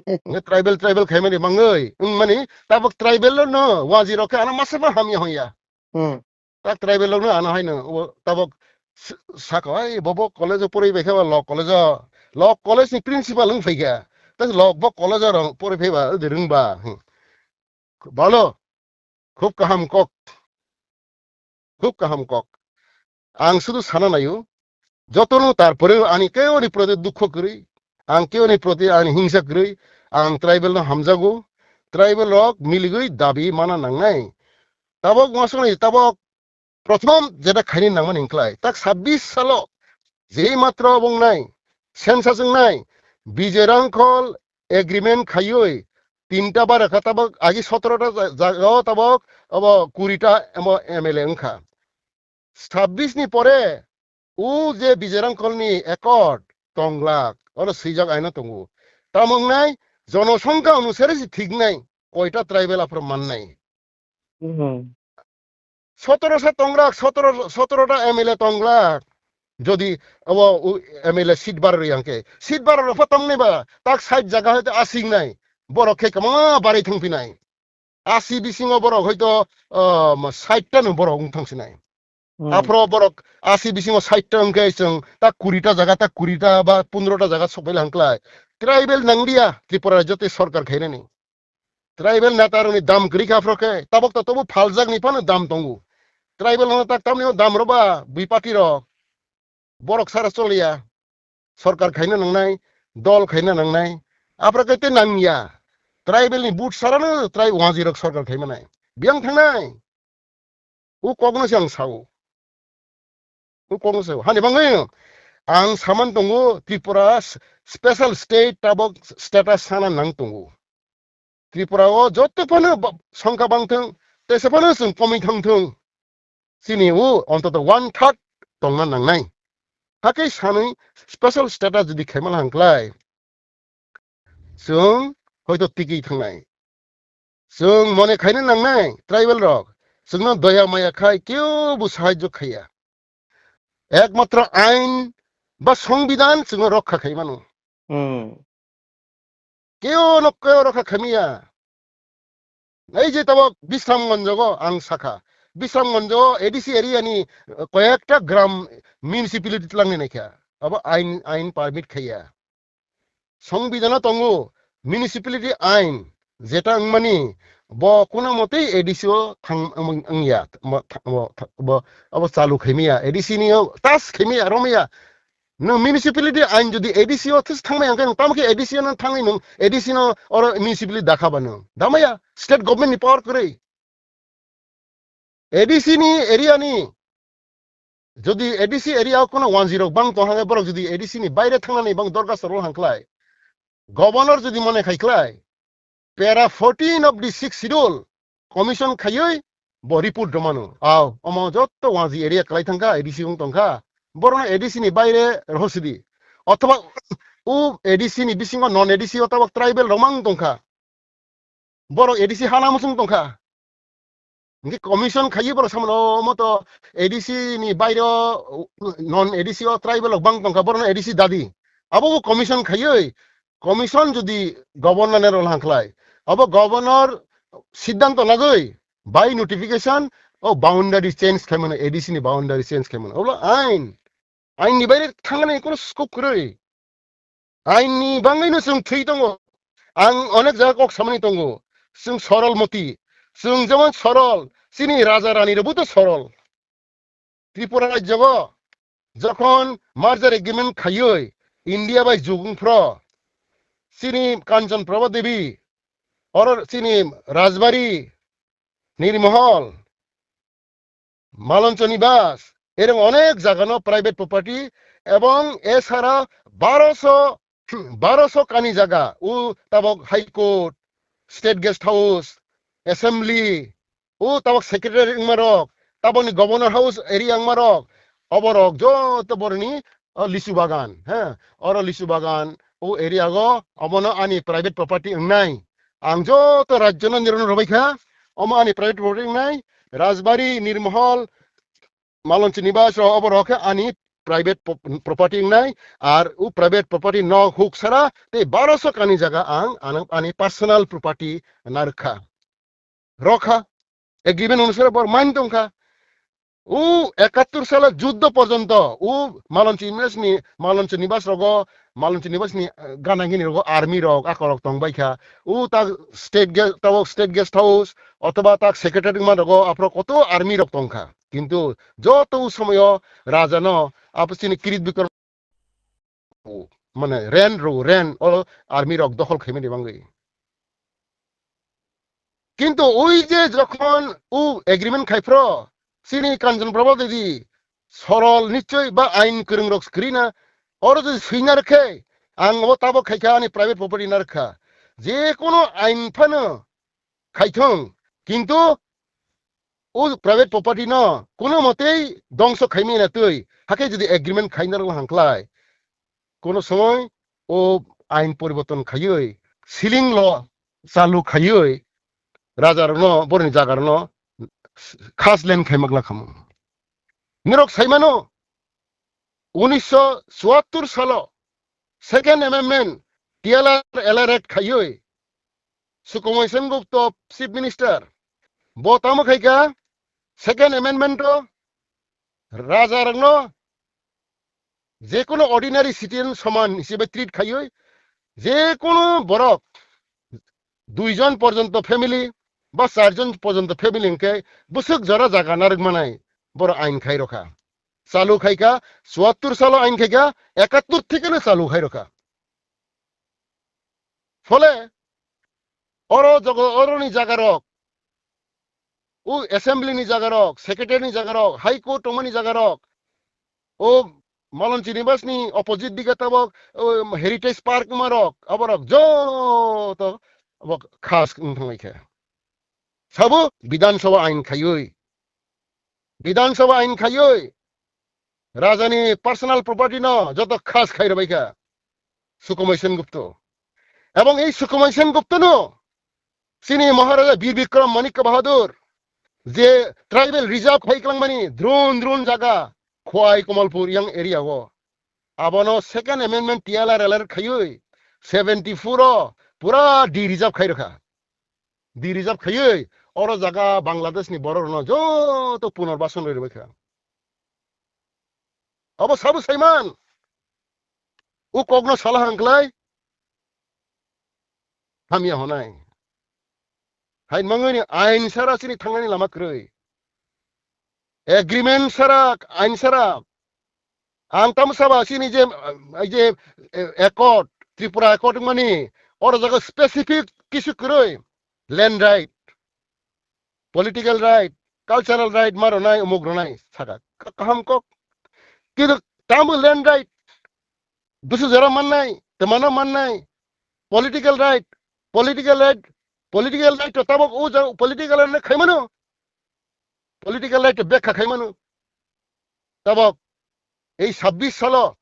Nge tribal, tribal khaimani mangoi. Wng mani, tabok tribal lo no, wanji rok khe ano masa ma hamya hoya. Hmm. Tak tribal rok no ano haino, o tabok s-, sako, "Ai, bobo college o poroi bai khe ba law college o, law college ni principal wng phai kha." Tak law bo college o rong poroi phai ba, odi rwng ba. Hmm. Balo, khub kaham kok. Khub kaham kok. Ang sudu sana naio, jotono tarpore ani keoni proti dukho kwrwi, ang keoni proti ani hingsa kwrwi, ang tribal no hamjago, tribal rok miligwi dabi mana nangnai. Tabok masukni tabok prothom jeta khaini nangmani hwnklai, tak sabbish salo jei matro obongnai, census wngnai, Bijay Rangkhol agreement khaiwi tinta bara kha tabok agi sotoro ta ja-, jagao tabok abo kuri ta amo M L A wngkha. Sabbish ni pore o je Bijay Rangkhol ni accord tonglak, oro swijak aino tongo. Tamo wngnai jonosongkha onusare se thiknai, koita tribal aphro mannai. Hmm. Sotoro sa tonglak, sotoro, sotoro ta M L A tonglak. Jodi abo u M L A seat bar riyang khe, seat bar rok pha tamni ba, tak side jaga hoite asing nai, borok khe kwbangma barai thangphinai. Asi bisingo borok hoito, ah, ma, side ta no borok wng thangsinai. Hmm. Aphro borok asi bisingo side ta wngkhe chwng ta kuri ta jaga, ta kuri ta ba pondro ta jaga sokbai lang klai. Tribal nanglia Tripura rajyo tei sorkar khainani. Tribal neta rokni dam kwrwi kha aphro khe, tabok to tobo phaljak ni phano dam tongo. Tribal no tak tamni dam rw ba bui party rok. Borok sara choliya. Sorkar khaina nangnai, dol khaina nangnai. Aphra khe tei nangya. Tribal ni vote sarano tribe wanjwi rok sorkar khaimanai. Biyang thangnai. O kokno se ang sao. O kokno sao. Hani bangwi ang saman tongo Tripura s-, special state tabok status sana nang tongo. Tripura o joto phano ba-, songkha bangthung, tesa phano chwng komwi thangthung. Chini o ontoto one third tongna nangnai. Hakhe sanwi special status jodi khaimala hwnklai, chwng hoito tikwi thangnai. Chwng mone khaina nangnai tribal rok. Chwngno doya maya khai kebo sahajyo khaiya. Ekmatro ain ba songbidan chwngno rokha khaimano. Hmm. Keo no keo rokha khaimiya. Ei je tabok Bisramganj o ang sakha. Bisramganj o A D C area ni, eh, koyekta gram municipality twlangni naikha. Abo ain, ain permit khaiya. Songbidano tongo municipality ain jeta wngmani bo kuna motei A D C o thang, wng, wngya. Bo, bo, bo, abo chalu khaimiya. A D C ni o tas khaimiya, romya. Nwng municipality ain jodi A D C o this thangmai hwnkhe nwng tamo khe A D C o nang thangwi nwng A D C no oro municipality dakha ba nwng. Damaya state government ni power kwrwi. A D C ni area ni jodi A D C area o kono wanjwi rok bang tong hangkhe borok jodi A D C ni baire thangnani bang dorkha sorol hangklai. Governor jodi mone khai klai, para fourteen of the sixth schedule commission khaiwi bo report romano. Aw, omo jotto wanjwi area kwlai thangkha, A D C wng tongkha. Borokno A D C ni baire rohosidi. Othoba o A D C ni bisingo non A D C o tabok tribal romang tongkha. Borok A D C hana muchung tongkha. Hingke commission khaiwi borok samano, omo to A D C ni baire o, non A D C o tribal rok bang tongkha, borokno A D C dadi. Abo bo commission khaiwi, commission jodi governor ni rol hangklai, abo governor siddhanto nagwi by notification o boundary change khaimano, A D C ni boundary change khaimano. Obo ain, ain ni baire thangani kono scope kwrwi. Ain ni bangwi no chwng thwi tongo. Ang onek jaga kok samani tongo. Chwng sorol moti. Chwng jemon sorol, chini raja rani rokbo to sorol. Tripura rajyo o jokhon merger agreement khaiwi India bai jugwng phro, chini Kanchan Prabha Devi, oro chini Rajbari, Nirmahal, Maloncho Nibas, erong onek jaga no private property ebong esara baroso, baroso kani jaga, o tabok High Court, State Guest House, Assembly, o tabok Secretary wngmarok, tabokni Governor House area wngmarok, oborok joto boroni, o, lisu bagan, he, oro lisu bagan, o area go, obono ani private property wngnai. Ang joto rajyo no nirok no robai kha, omo ani private property wngnai, Rajbari, Nirmahal, Malonchi Nibas rok obo rok khe ani private po-, property wngnai, ar o private property nok huk sara tei baroso kani jaga ang, ang ani personal property narwk kha. Rokha, agreement onusare bor main tongkha. O ekattor salo juddo porjonto o Malonchi Nibas ni, Malonchi Nibas rogo, Malonchi Nibas ni, eh, gana gini rogo army rok akorok tongbaikha. O ta state ge-, tabok state guest house othoba ta secretary wngma rogo aphro koto army rok tongkha. Kintu joto somoyo raja no abo chini Kirit Bikram, mane ren ro ren o army rok dokhol khaimani bangwi. Kintu ui je jokhon u agreement khai phro, chini Kanchan Prabha Dedi sorol nichoi ba ain kwrwng rok kwrwi na, oro jodi swi na rwkhe, ang obo tabok khai kha, ani private property na rwkha, je kono ain phano khaithung, kintu o private property no kono motei dongso khaimani na twi, hakhe jodi agreement khaina rwng hangklai, kono somoi o ain poriborton khaiwi, ceiling lo chalu khaiwi, raja rokno, boroni jaga rokno khas land khaimakla khamu. Norok saimano, unisho chuattur salo Second Amendment, T L R L R Act khaiwi, Sukumoy Sengupta Chief Minister, bo tamo khaikha, Second Amendment o raja rokno je kono ordinary citizen soman hisabe treat khaiwi, je kono borok duijon porjonto family ba charjon porjonto family hwnkhe bwswk jora jaga narwk manai, boro ain khai rokha. Chalu khaikha, chuattur salo ain khaikha, ekattur thikeno chalu khai rokha. Phole oro jogo, oroni jaga rok, o assembly ni jaga rok, secretary ni jaga rok, high court tongmani jaga rok, o Malon Chiribas ni opposite dige tabok, o Heritage Park ma rok, abo rok joto abo khas wng thangwi khe. Sabo Bidhan Sabha ain khaiwi, Bidhan Sabha ain khaiwi, raja ni personal property no joto khas khai rwbai kha Sukumoy Sengupta. Ebong ei Sukumoy Sengupta no chini Maharaja Bir Bikram Manikya Bahadur je tribal reserve khai klangmani drun drun jaga Khowai Kamalpur yang area o, abono Second Amendment T L R L R khaiwi seventy four o pura de-reserve khai rwkha. De-reserve khaiwi oro jaga Bangladesh ni borok rokno joto punarbasan rwi rwbai kha. Abo sabo saiman. O kokno sala hangklai hamya honai. Hai mangwini ain sara chini thangnani lama kwrwi. Agreement sara, ain sara. Ang tamo saba chini je, eh, je, eh, accord, Tripura Accord mani, oro jaga specific kisu kwrwi, land right, political right, cultural right ma rwnai, umuk rwnai, saka. Ka-, kaham kok. Kintu tamo land right, bwswk jora mannai, twmano mannai, political right, political right, political right to tabok o ja-, political right khaimano, political right to bekha khaimano. Tabok ei sabbish salo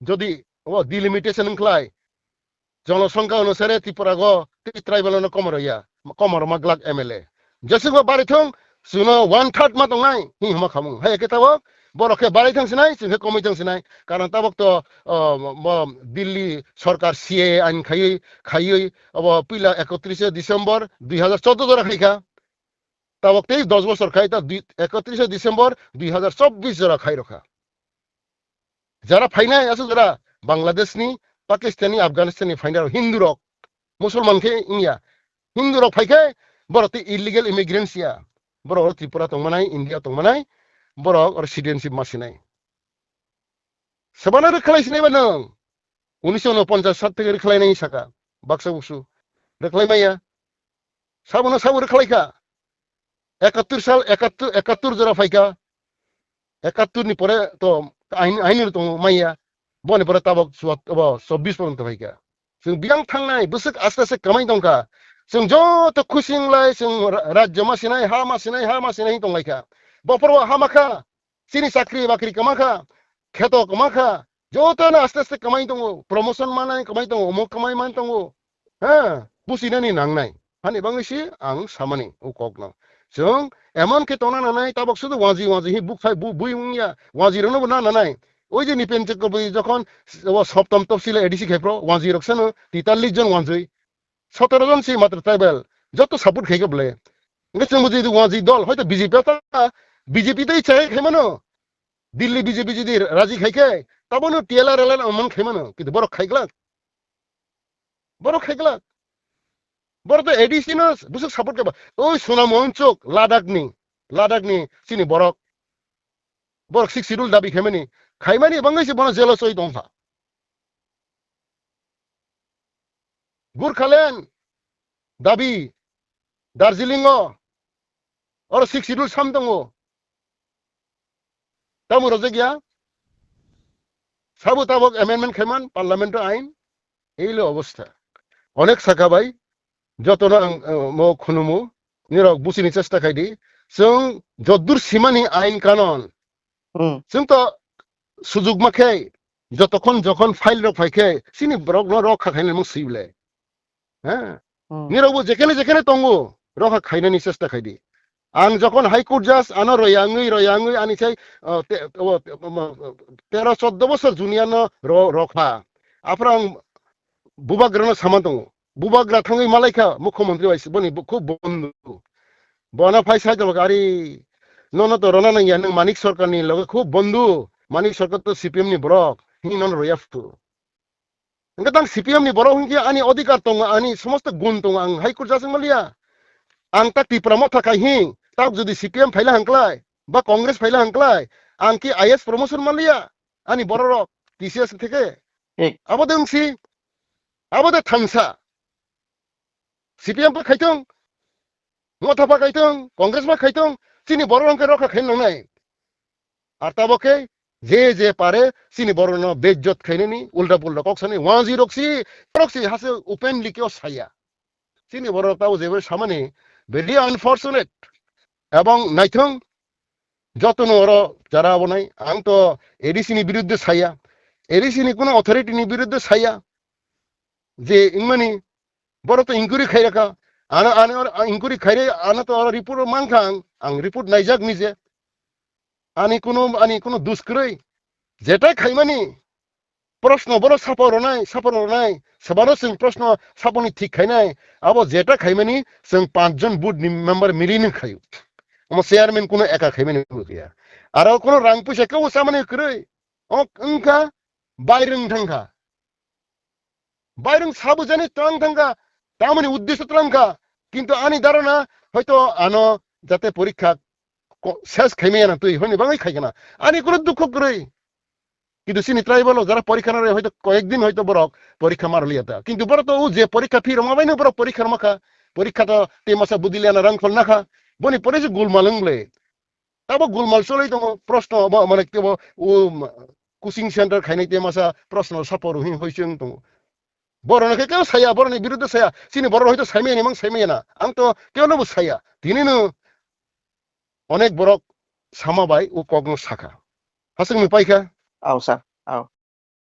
jodi o delimitation wngkhlai, jonosongkha onusare Tripura go tei tribal no komoro ya, komoro ma glak M L A. Jeswk ba bari thung, chwngno one third ma tongnai, hi huma khamung. Hai khe tabok, borok khe bari thang sinai, chwng khe komoi thang sinai. Karon tabok to, o, mo, Delhi sorkar C A A ain khaiwi, khaiwi, abo puila ekotrise December dui hazar chordo jora khaikha. Tabok tei dos bosor khai, ta dui, ekotrise December dui hazar chobbish jora khai rokha. Jara phainai aswk jora Bangladesh ni, Pakistan ni, Afghanistan ni phainai rok Hindu rok, Musulman khe wngya. Hindu rok phai khe borok tei illegal immigrants ya. Borok oro Tripura tongmanai, India tongmanai, borok oro citizenship ma sinai. Sabana rwkhlai sinai ba nwng? Unisho unoponchas sat theke rwkhlai nai saka. Baksa buksu. Rwkhlai maya. Sabono sabo rwkhlai kha. Ekattur sal, ekattur, ekattur jora phaikha. Ekattur ni pore to ain, ain ni tong maya. Boni pore tabok suat, abo chobbish poronto phaikha. Chwng biyang thangnai, bwswk aste aste kamai tongkha. Chwng joto khusi wnglai, chwng ra-, rajyo ma sinai, ha ma sinai, ha ma sinai tonglaikha. Bopor bo ha ma kha. Chini chakri bakri kwma kha, kheto kwma kha, jotono aste aste kwmai tongo, promotion manai kwmai tongo, omo kwmai man tongo. Ha, businani nangnai. Hani bangwi si ang samani o kokno. Chwng emon khe tongna nanai, tabok sudu wanji wanji hi buk phai bu bui wngya, wanji rokno bo na nanai. Oi je Nipen Chakraborty jokhon o Saptam Tapsila A D C khai phro, wanji rok sano teitallis jon wanjwi. Sotoro jon si matro tribal, joto support khai khe bole. Hwnkhe chwng bo jodi wanji dol, hoito B J P ta, B J P tei chai khai mano. Delhi B J P jodi raji khai khe, tabono T L R L R amon khai mano. Kintu borok khai glak. Borok khai glak. Borok to A D C no bwswk support khe ba. Oi Sonam Wangchuk, Ladakh ni. Ladakh ni chini borok, borok sixth schedule dabi khaimani, khaimani bangwi se bono jelo choi tongkha. Gurkhaland dabi Darjeeling o, oro sixth schedule sam tongo. Tamo rojak ya? Sabo tabok amendment khaiman parliament o ain, ei lo obostha. Onek saka bai, jotono ang, eh, mo khunumu, nirok buchini chesta khaidi, chwng joddur simani ain kanon. Hmm. Chwng to sujuk ma khe, jotokhon jokhon file rok phai khe, chini borok no rok kha khainani mung sibile. Ha? Hmm. Nirok bo jekhene jekhene tongo, rok kha khainani chesta khaidi. Ang jokhon High Court judge ano royangwi, royangwi ani sai, uh, te-, o, te-, um, uh, tero choddo bosor junior no ro-, rokha. Aphra ang bubagrano sama tongo. Bubagra thangwi malaikha mukhyamantri bai boni bu-, khub bondhu. Bona phai sai tongkha, "Ari, nono to rona nangya, nwng Manik Sarkarni loge khub bondhu. Manik Sarkar to C P M ni borok. Hini nono roya phu." Hingke tang C P M ni borok hingke ani odhikar tongo, ani somosto gun tongo, ang High Court judge wng manliya. Ang ta Tipra Motha khai hing, ta jodi C P M phaila hangklai, ba Congress phaila hangklai, ang ki I A S promotion manliya, ani borok rok T C S theke. Thik. Abo de wngsi, abo de thansa. C P M pa khaitong, Motha pa khaitong, Congress pa khaitong, chini borok hingke rok kha khaina nangnai. Ar tabo khe je je pare chini borokno bejjot khainani, ulta pulta kok sani, wanji roksi, roksi hase openly keo saya. Chini borok tabo jebo samani very unfortunate. Ebong naithong jotono oro jara abonai, ang to A D C ni biruddhe saya, A D C ni kuno authority ni biruddhe saya. Je wngmani borok to inquiry khairaka, ano, ano, ano inquiry khaire, ano to oro report o mankha ang, ang report naijak nije. Ani kuno, ani kuno dus kwrwi. Jeta khaimani proshno bono sapa rwnai, sapa rwnai. Sabano chwng proshno sapani thik khainai. Abo jeta khaimani chwng panch jon board ni member mili nung khaio. Omo chairman kuno eka khaimani bo khaia. Aro kuno rang puisa kebo chamani kwrwi. O wngkha bairwng thangkha. Bairwng sabo jani twlang thangkha, tamoni uddesho twlang kha. Kintu ani dharana hoito ano jate porikha ko-, ses khaimaya na twi, hwnwi bangwi khaikha na. Ani kunu dukho kwrwi. Kintu chini tribal o jara porikha na rw hoito koyek din hoito borok porikha ma rwliya ta. Kintu borok to o je porikha phi rwma bai no borok porikha rwma kha. Porikha to tei masa budiliya na rang khol na kha. Boni pore je gulmal wng le. Abo gulmal cholwi tongo, proshno obo, mane, kebo, o, ma, coaching center khainai te masa proshno sapo rwhing hoi se wng tongo. Borokno khe kebo saya, borokni biruddhe saya, chini borok hoito saimaya ni mang saimaya na, ang to kebono bo saya. Tinino onek borok sama bai o kokno sakha. Hasingni paikha. Ao, sir. Ao.